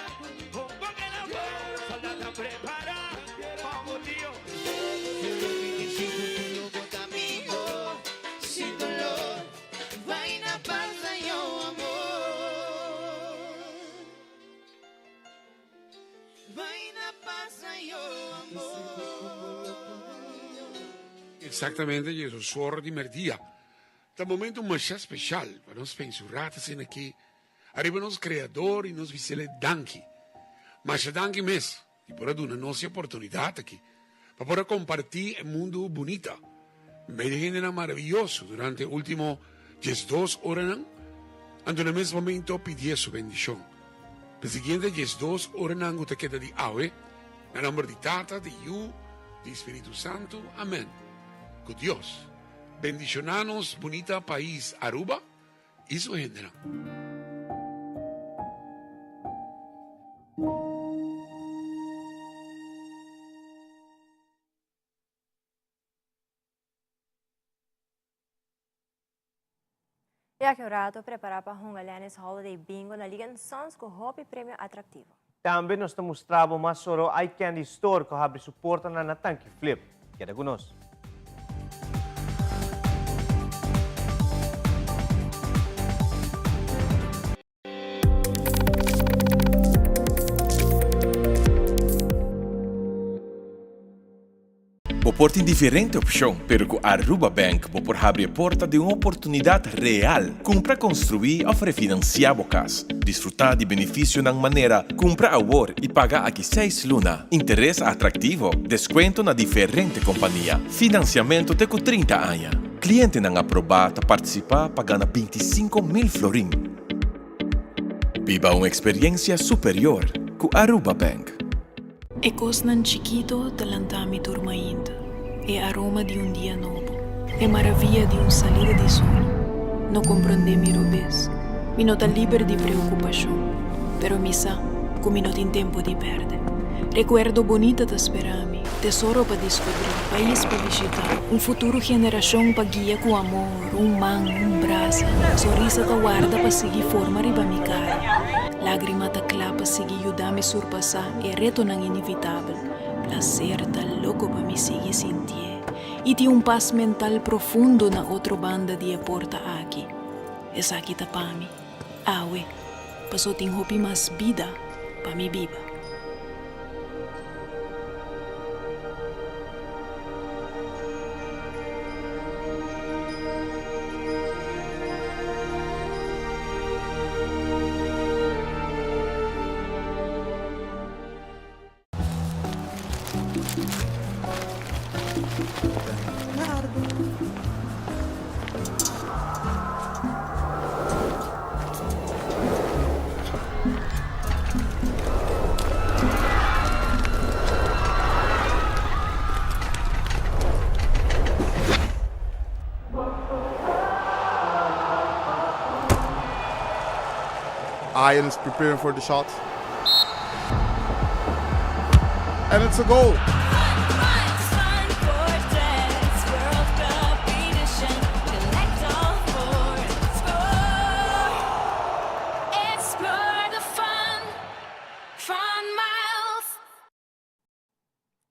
Con que la voz. Soldata prepara. Vamos, tío. Exactamente, Jesus, ora di merdia. Ta momento masha special pa nos pensa un rato asina aki ariba nos Creador y nos bisele danki. Masha danki mes di por a duna nos e oportunidad aki pa por a comparti e mundo bunita mei di hendenan maravilloso durante e ultimo diesdos oranan. Anto na mes momento pidié su bendicion. P'e siguiente diesdos oranan cu ta keda di awe, na nomber di Tata, di Yu, di Spiritu Santu. Amen. Cu Dios bendiciona nos bunita pais Aruba y su hendenan. Y aki un rato prepara pa hunga Lenny's Holiday Bingo na Liga Sons cu hopi premio atractivo. Tambe nos ta mustra bo mas soro iCandy Store cu habri su portanan na Tanki Flip. Keda cu nos. Bo por tin diferente opcion, pero cu Aruba Bank bo por habri e porta di un oportunidad real. Cumpra, construi of refinancia bo cas. Disfruta di beneficionan manera cumpra awor y paga aki seis luna, interes atractivo, descuento na diferente compania, financiamento te cu 30 aña. Clientenan aproba ta participa pa gana 25,000 florin. Biba un experiencia superior cu Aruba Bank. E kosnan chikito ta lanta mi tur mainta, e aroma di un dia nobo, e maravia di un salida di solo. No komprondé mi robes, mi no ta liber di preokupashon, pero mi sa ku mi no tin tempu di pèrdè. Rekuerdo bonita ta spera mi, tesoro pa diskubrí, pais pa bishitá, un futuro generashon pa guia ku amor, un man, un brasa, sonrisa ta warda pa sigui forma riba mi kara. Lágrima ta kla pa sigui yuda mi surpasá e retonan inevitabel. Plaser ta loko pa mi sigui sintié i tin un pas mental profundo na otro banda di e porta aki. Esaki ta pa mi, awe, paso tin hopi mas bida pa mi biba. Ian is preparing for the shot. And it's a goal.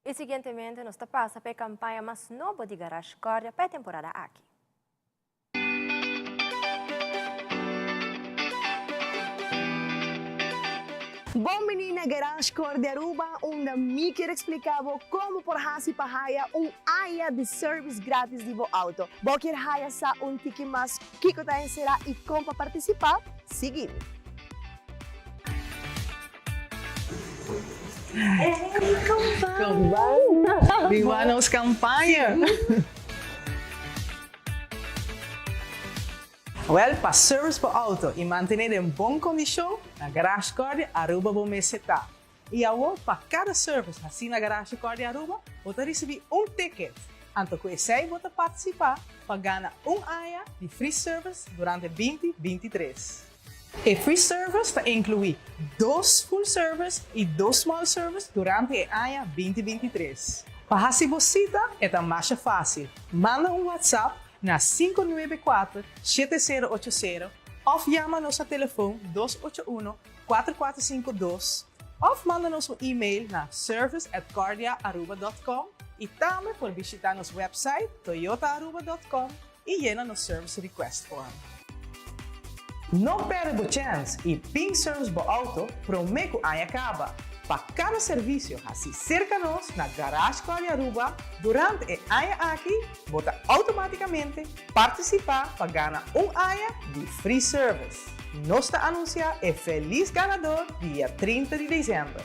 Y siguientemente nos ta pasa pa e campaña mas nobo di Garage Cordia pa e temporada aki. Bon bini na Garage Cordia Aruba unda mi kier explica bo como por haci pa haya un aña di service gratis di bo auto. Bo kier haya sa un tiki mas kico ta encera y con pa participa? Sigui mi. Biba nos campaña! Wel, pa service bo auto y mantene den bon condicion, na Garage Cordia Aruba bo mester ta. Y awor, pa cada service haci na Garage Cordia Aruba, bo ta ricibi un ticket. Anto cu esey bo ta participa pa gana un aña di free service durante binti 23. E free service ta inclui dos full service y dos small service durante e aña binti 23. Pa haci bo cita e ta masha facil, manda un WhatsApp na 594 7080 of yama nos na telefon 281 4452 of manda nos un email na service at cordiaaruba dot com y tambe por bishita nos website toyotaaruba dot com y yena nos service request form. No perde bo chens y bin service bo auto prome cu aña caba. Pa cada servicio haci cerca nos na Garage Cordia Aruba durante e aña aki bo ta automaticamente participa pa gana un aña di free service. Nos ta anuncia e feliz ganador dia 30 di december.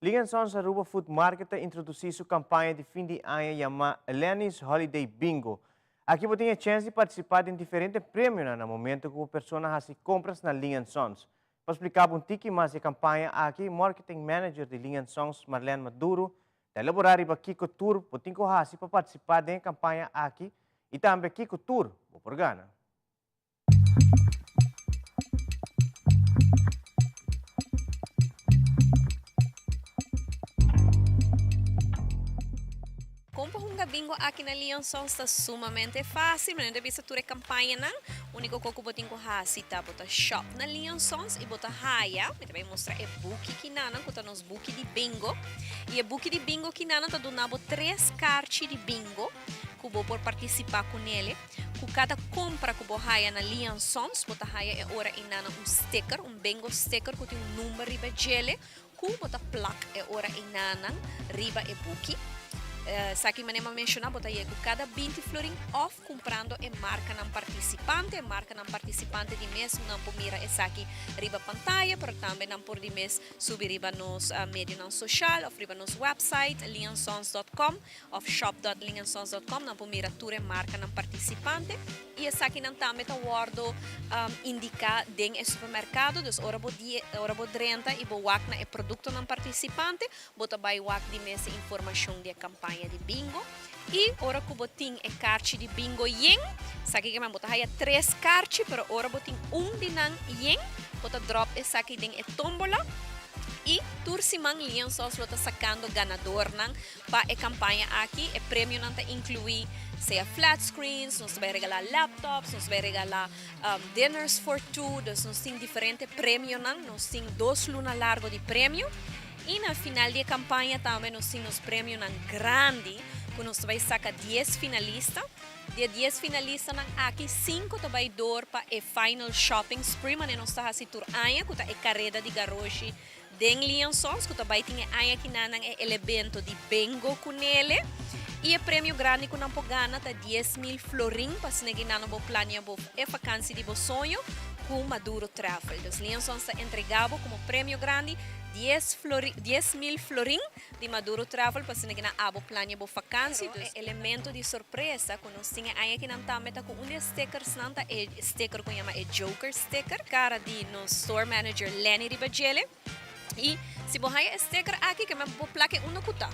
Lee Sons Aruba Food Market ta introduci su campaña di fin di aña yama Lenny's Holiday Bingo. Aki bo tin e chens di participa den diferente premionan na momento cu bo persona haci compras na Lee Sons. Pa splica bo un tiki mas di e campaña aki, Marketing Manager di Lee Sons, Marlene Maduro, ta elabora riba kico tur bo tin cu haci pa participa den e campaña aki y tambe kico tur bo por gana. Kon pa hunga bingo aki na Leon Sons ta sumamente fácil. Manera ta bisa tur e kampañanan. Úniko kos ku bo tin ku hasi ta bo ta shop na Leon Sons i bo ta haya, mi ta bai mustra e buki kinanan ku ta nos buki di bingo. I e buki di bingo kinanan ta duna bo tres karchi di bingo ku bo por partisipá kunele. Ku kada kompra ku bo haya na Lee Sons, bo ta haya e ora einan un sticker, un bingo sticker ku tin un number riba djele ku bo ta plak e ora einanan riba e buki. Esaki manera mi a menciona bo ta yega cu cada 20 florin of cumprando e marcanan participante. E marcanan participante di mes nan por mira esaki riba pantaya pero tambe nan por di mes subi riba nos medionan social of riba nos website liansons dot com of shop dot liansons dot com nan por mira tur e marcanan participante y esakinan tambe ta wordo indica den e supermercado dus ora bo ora bo drenta y bo wak na e productonan participante Bo ta bai wak di mes e informashon di e kampaña di bingo i ora ku bo tin e karchi di bingo yen, esaki ke men bo ta haya tres karchi pero ora bo tin un di nan yen bo ta dròp esaki den e tómbola i tur siman Liansos lo ta sakando ganadornan pa e kampaña aki. E premionan ta inkluí sea flat screens, nos ta bai regalá laptops, nos ta bai regalá dinners for two, dus nos tin diferente premionan, nos tin dos luna largo di premio. I na final di e kampaña tambe nos tin nos premionan grandi ku nos ta bai saka dies finalista. Di e dies finalistanan aki sinku ta bai door pa e final shopping spree manera nos ta hasi tur aña ku ta e kareda di garoshi den Liansons ku ta bai tin e aña kinanan e elebento di bingo ku nele. I e premio grandi ku nan por gana ta 10,000 florin pa asina ki nan bo plania bo e fakansi di bo soño ku Maduro Travel. Dus Liansons ta entrega bo komo premio grandi Dies flori, 10,000 florin di Maduro Travel pa asina kinan abo plania bo vakantie. Dus e elemento di sorpresa ku nos tin e aña kinan tambe ta ku un di e stickersnan ta e sticker ku yama e Joker sticker. Kara di nos store manager Lenny riba djele. I si bo haya e sticker aki ke men bo plak e unda ku ta.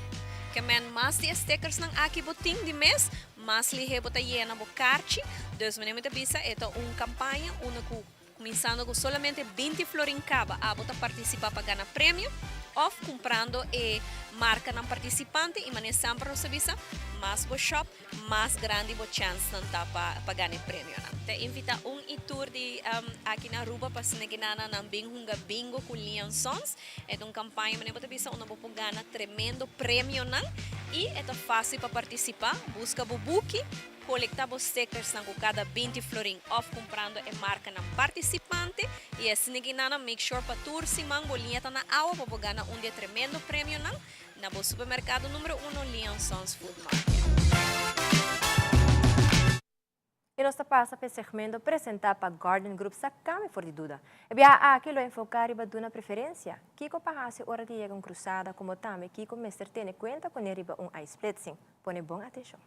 Ke men mas di e stickersnan aki bo tin di mes, mas lihé bo ta yena bo karchi. Dus manera mi ta bisa e ta un kampaña unda ku. Kuminsando ku solamente 20 florin kaba abo ta partisipá pa gana premio òf kumprando e markanan partisipante i manera semper nos ta bisa, mas bo shòp, mas grandi bo chènsnan ta pa pa gana e premionan. Ta invitá un i tur di aki na Aruba pa asina ginana nan bin hunga bingo ku Lian Sons. E ta un kampaña manera bo ta bisa unda bo por gana tremendo premionan i e ta fásil pa partisipá. Buska bo buki. Kolektá bo stickersnan ku kada 20 florin òf kumprando e markanan partisipante i asina ki nan a make sure pa tur siman bo liña ta na awa pa bo gana un di e tremendo premionan na bo supermerkado numero uno Leon Sons Food Market. I nos ta pasa pa e segmento presentá pa Garden Group Sakami for di Duda. E biaha aki lo enfoká riba duna preferensia, kiko pa hasi ora di yega un krusada komo tambe kiko mester tene kuenta kuné riba un ijsplitsing. Pone bon atenshon.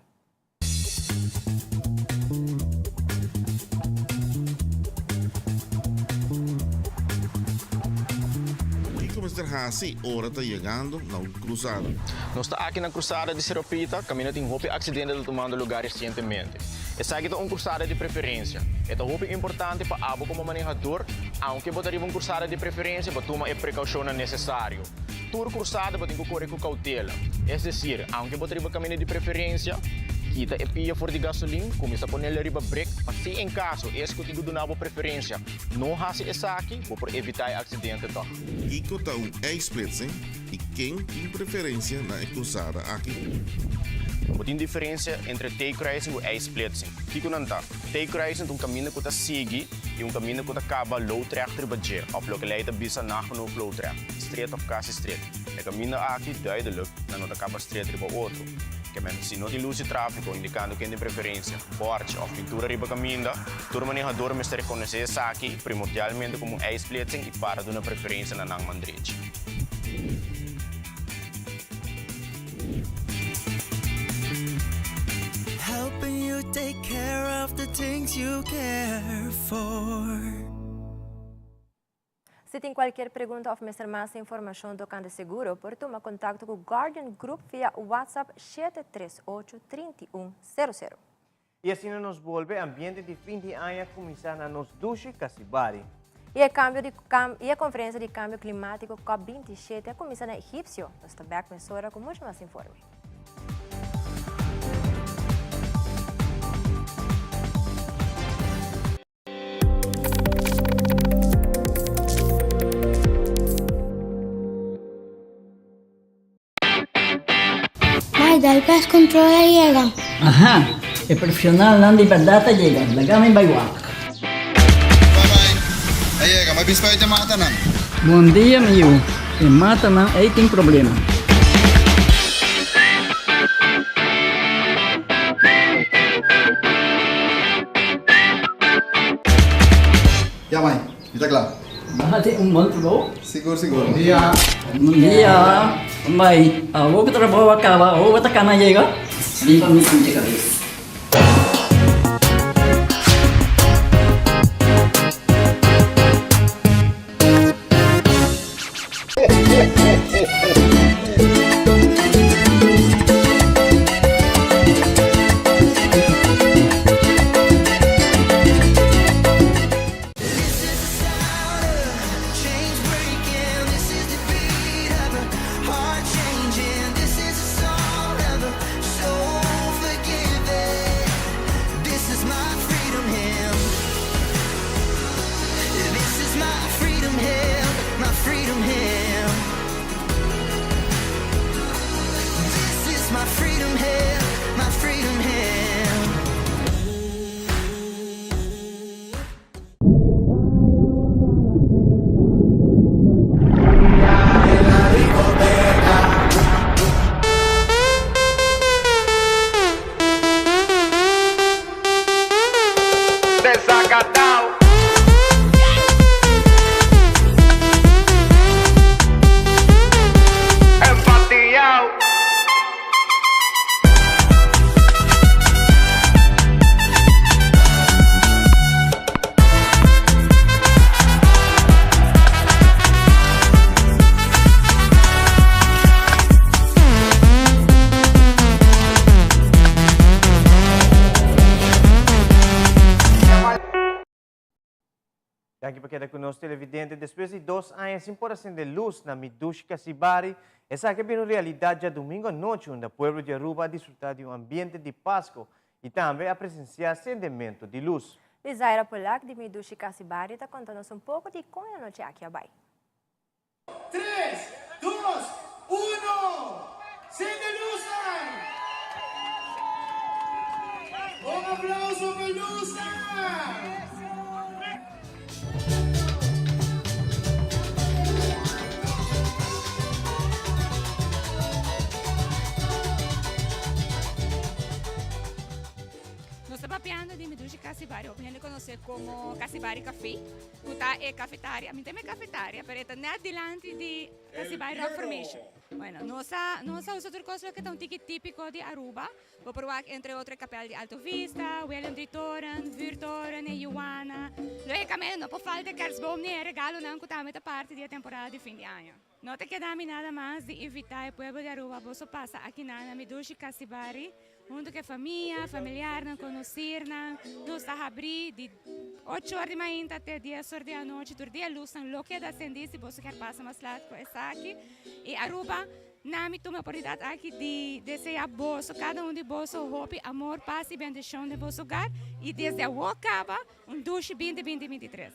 Kiko mester hasi ora ta yegando na un krusada? Nos ta aki na krusada di Seropita, kaminda tin hopi aksidente ta tumando lugar resientemente. Esaki ta un krusada di preferensia. E ta hopi importante pa abo komo manehador, aunke bo ta riba un krusada di preferensia, bo tuma e prekaushonnan nesesario. Tur krusada bo tin ku kore ku koutela. Es desir, aunke bo ta riba kaminda di preferensia, kita e pia for di gasolin, kuminsá ponel riba brek pa si en kaso es ku tin ku duna bo preferensia no hasi esaki, bo por evitá e aksidente tòg. Kiko ta un ijsplitsing i ken tin preferensia na e krusada aki? Bo tin diferensia entre T-kruising ku ijsplitsing. Kiko nan ta? T-kruising ta un kaminda ku ta sigui i un kaminda ku ta kaba loodrecht riba dje, òf loke lei ta bisa nagenoeg loodrecht, stret òf kasi stret. E kaminda aki, duidelik, nan no ta kaba stret riba otro. Ke men, si no tin lus di tráfiko indikando ken tin preferensia, bòrchi òf pintura riba kaminda, tur manehador mester rekonosé esaki primordialmente komo un ijsplitsing i para duna preferensia na nan man drechi. Helping you take care of the things you care for. Si tin cualkier pregunta of mester mas informacion tocante seguro, por tuma contacto cu Guardian Group via WhatsApp 738 3100. I asina nos bolbe ambiente di fin di aña kuminsá na nos dushi Kasibari. I e kambio di i e konferensia di kambio klimátiko cop 27 a kuminsá na Egipsio. Nos ta bèk mesora ku muchu mas informe. Mai dal pest control a yega. Aha, e profesionalnan di berdad a yega, laga mi bai wak. Bye bye, a yega, mi a bin spuit e matanan. Bon dia mi yu, e matanan ei tin problema. Ya mai, mi ta kla. Nan tin un bon trabou. Sigur sigur. Bon dia. Bon dia. Mai, awor ku trabou a kaba, awor bo ta kana yega? Bin pa mi pincha kabes. Danki pa keda ku nos televidente. Despues di dos aña sin por a sende lus na Midushi Casibari, esaki a bira un realidat djadumingu anochi unda pueblo di Aruba a disfruta di un ambiente di Pasco y tambe a presencia sendemento di lus. Lizaira Polak di Midushi Casibari ta konta nos un poko di kon e anochi aki a bai. Tres, dos, uno! Sende lusnan! Un aplauso pa lusnan! Nos ta papiando di mi dushi Casibari, hopi hende conoce como Casibari Café. Ku ta e kafetaria. Mi ta e kafetaria, pero e ta nèt dilanti di Casibari Rock Formation. Bueno, nos a nos a usa tur kos loke ta un tiki típiko di Aruba. Bo por wak entre otro e kapèl di Alto Vista, Willem Drie Toren, Vuurtoren, e Yuwana. Lógikamente no por falta e kerstboom ni e regalonan ku tambe ta parti di e temporada di fin di aña. No ta keda mi nada mas di invitá e pueblo di Aruba boso pasa akinan na mi dushi Casibari hunto ku e famia, familiarnan, konosirnan. Nos ta habrí di ocho or di mainta te dies or di anochi. Tur dia lusnan lo keda sendí si boso kier pasa mas lat ku esaki. I Aruba, na mi tuma e oportunidat aki di deseá boso, kada un di boso, hopi amor, pas i bendishon den boso hogar. I desde awor kaba Un dushi binti binti 23.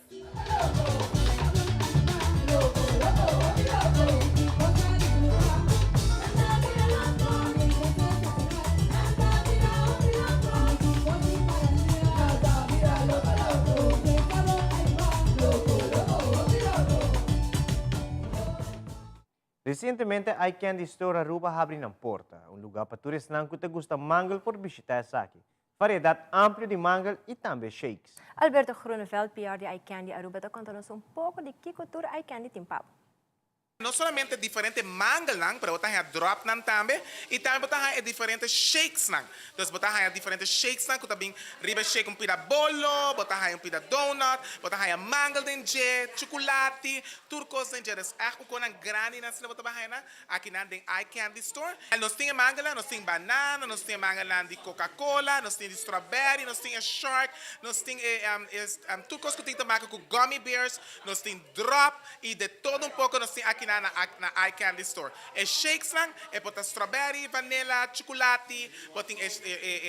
Resientemente iCandy Store Aruba habri nan porta, un luga pa tur esnan ku ta gusta mangel por bishita esaki. Variedat amplio di mangel i tambe shakes. Alberto Groeneveld, PR di iCandy Aruba ta konta nos un poko di kiko tur iCandy tin pa bo. No solamente diferente mangelnan, pero bo ta haña dropnan tambe i tambe bo ta haña e diferente shakesnan. Dus bo ta haña diferente shakesnan ku ta bin riba e shake un pida bolo, bo ta haña un pida donut, bo ta haña mangel den dje, chukulati, tur kos den dje. Dus ègt un konan grandinan asina bo ta bai haña nan. Akinan den iCandy Store. Nos tin e mangelnan, nos tin banana, nos tin e mangelnan di Coca Cola, nos tin di strawberry, nos tin e shark, nos tin e tur kos ku tin te maka ku gummy bears, nos tin drop i de todo un poko nos tin akinan na na iCandy Store. E shakesnan e por ta strawberry, vanilla, chukulati, bo tin e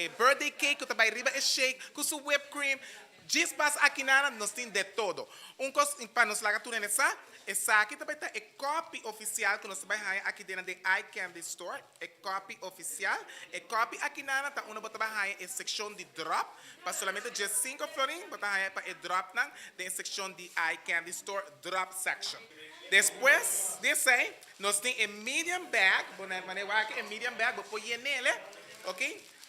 e birthday cake ku ta bai riba e shake ku su whipped cream. Djis pas akinan nos tin de todo. Un kos pa nos laga tur hende sa, esaki ta bai ta e kòpi ofisial ku nos ta bai haña aki den den iCandy Store, e kòpi ofisial. E kòpi akinan ta unda bo ta bai haña e sekshon di dròp. Pa solamente 15 florin bo ta haña pa e dròpnan den e sekshon di iCandy Store drop section. Despues di esei nos tin e medium bag, bo na manera wak e medium bag bo por yen'el, ok.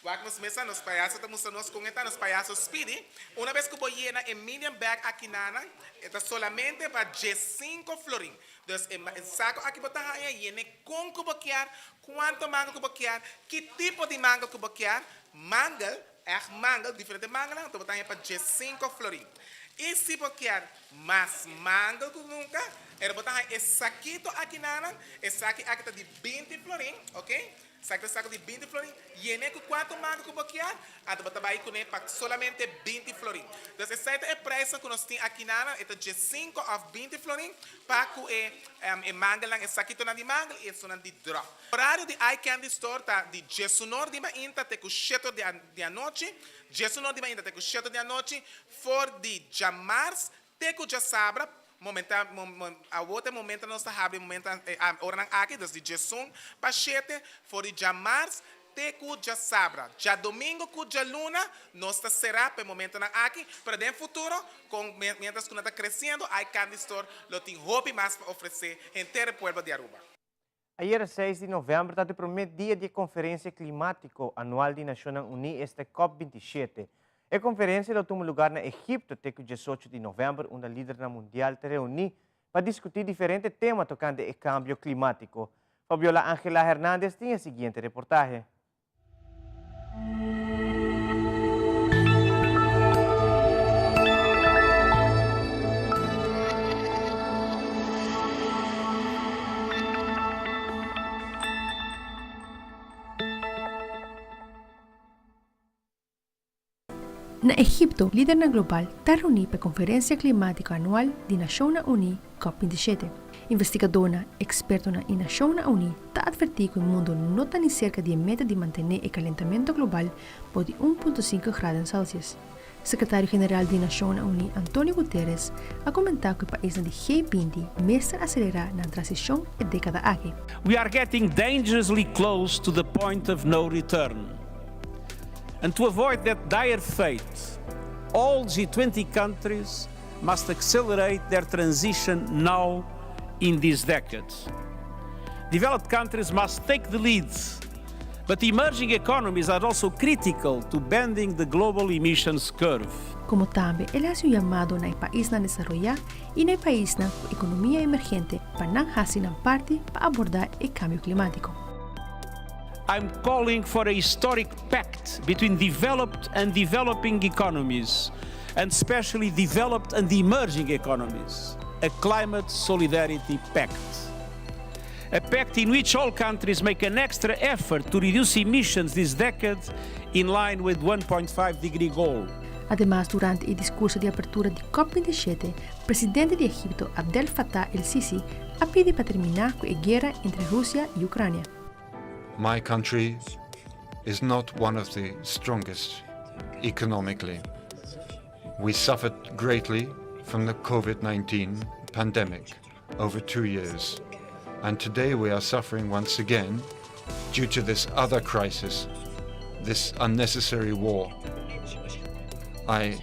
Wak nos mesa, nos payaso ta mustra nos con e ta, nos payaso Speedy. Una bes cu bo yena e medium bag aki nanan, e ta solamente pa diescinco florin. Dus e saco aki bo ta haya yene con cu bo kier, cuanto mangel cu bo kier, ki tipo di mangel cu bo kier, mangel, echt mangel, diferente mangelnan, anto bo ta haya pa diescinco florin. Y si bo kier mas mangel cu nunca, ero bo ta haya e sakito aki nanan, esaki aki ta di binti florin, ok. Sa ku e saku di 20 florin yene ku kuantu manga ku bo kier, anto bo ta bai kuné pa solamente 20 florin. Dus esei ta e preisnan ku nos tin akinana, e ta 15 òf 20 florin pa ku e e mangelnan, e sakitonan di mangel i esunnan di dròp. Orario di Eye Candy Store ta di diesunor di mainta te ku shetor di di anochi, diesunor di mainta te ku shetor di anochi, for di djamars Te ku djasabra, momenta, awor ta e momento nos ta habri momento e oranan aki, dus di djesun pa shete, for di djamars te ku djasabra. Djadomingo ku djaluna nos ta será pa e momentonan aki, pero den futuro, kon mientras ku nan ta kresiendo, iCandy Store lo tin hopi mas pa ofresé henter e pueblo di Aruba. Ayera seis di novèmber ta e promé dia di e konferensia klimátiko anual di Nashonnan Uní, esta Cop 27. E konferensia lo tuma lugar na Egipto te ku diesocho di novèmber unda lidernan mundial ta reuní pa diskutí diferente tema tokante e kambio klimátiko. Fabiola Angela Hernandez tin e siguiente reportahe. Na Egipto, lidernan global ta reuní pa e Konferensia Klimátiko Anual di Nashonnan Uní, Cop 27. Investigadónan, ekspertonan i Nashonnan Uní ta atvertí ku e mundu no ta ni serka di e meta di mantené e kalentamentu global bou di un punto sinku graden Celsius. Sekretario General di Nashonnan Uní Antonio Guterres a komentá ku e paisnan di G 20 mester aselerá nan transishon e dékada aki. We are getting dangerously close to the point of no return. And to avoid that dire fate, all G20 countries must accelerate their transition now in this decade. Developed countries must take the lead, but emerging economies are also critical to bending the global emissions curve. Como tambe el a haci un yamado na e paisnan desaroyá i na e paisnan cu economia emergente pa nan haci nan parti pa abordá e cambio climatico. I'm calling for a historic pact between developed and developing economies, and especially developed and emerging economies, a climate solidarity pact. A pact in which all countries make an extra effort to reduce emissions this decade in line with 1.5 degree goal. Ademas durante e discurso di apertura di Cop 27, presidente di Egipto Abdel Fattah el-Sisi a pidi pa termina cu e guera entre Rusia y Ucrania. My country is not one of the strongest economically. We suffered greatly from the COVID-19 pandemic over two years. And today we are suffering once again due to this other crisis, this unnecessary war. I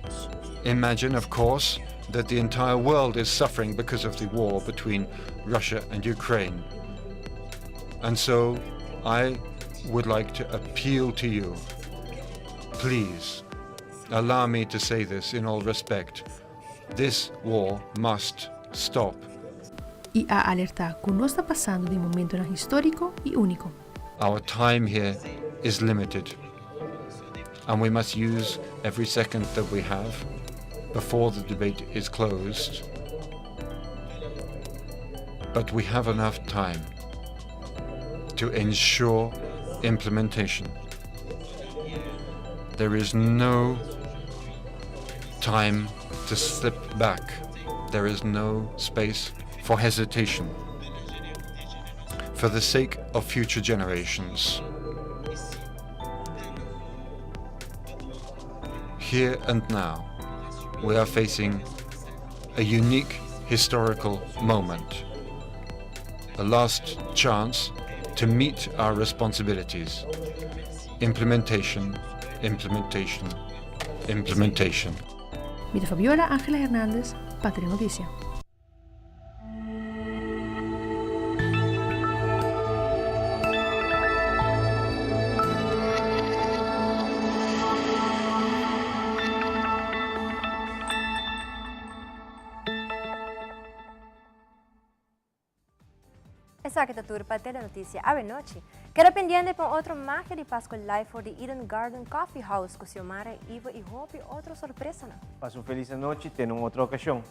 imagine, of course, that the entire world is suffering because of the war between Russia and Ukraine. And so I would like to appeal to you. Please, allow me to say this in all respect. This war must stop. Y a alerta cu nos ta pasando den momentonan historico y unico. Our time here is limited and we must use every second that we have before the debate is closed. But we have enough time to ensure implementation. There is no time to slip back. There is no space for hesitation. For the sake of future generations. Here and now, we are facing a unique historical moment, a last chance to meet our responsibilities. Implementation, implementation, implementation. Mi ta Fabiola Angela Hernandez pa Telenoticia. Esaki ta tur pa Telenoticia awe nochi. Keda pendiente pa un otro Magia di Pasco live for di Eden Garden Coffee House cu Xiomara, Ivo y hopi otro sorpresanan. Pasa un feliz anochi, te na un otro ocasion.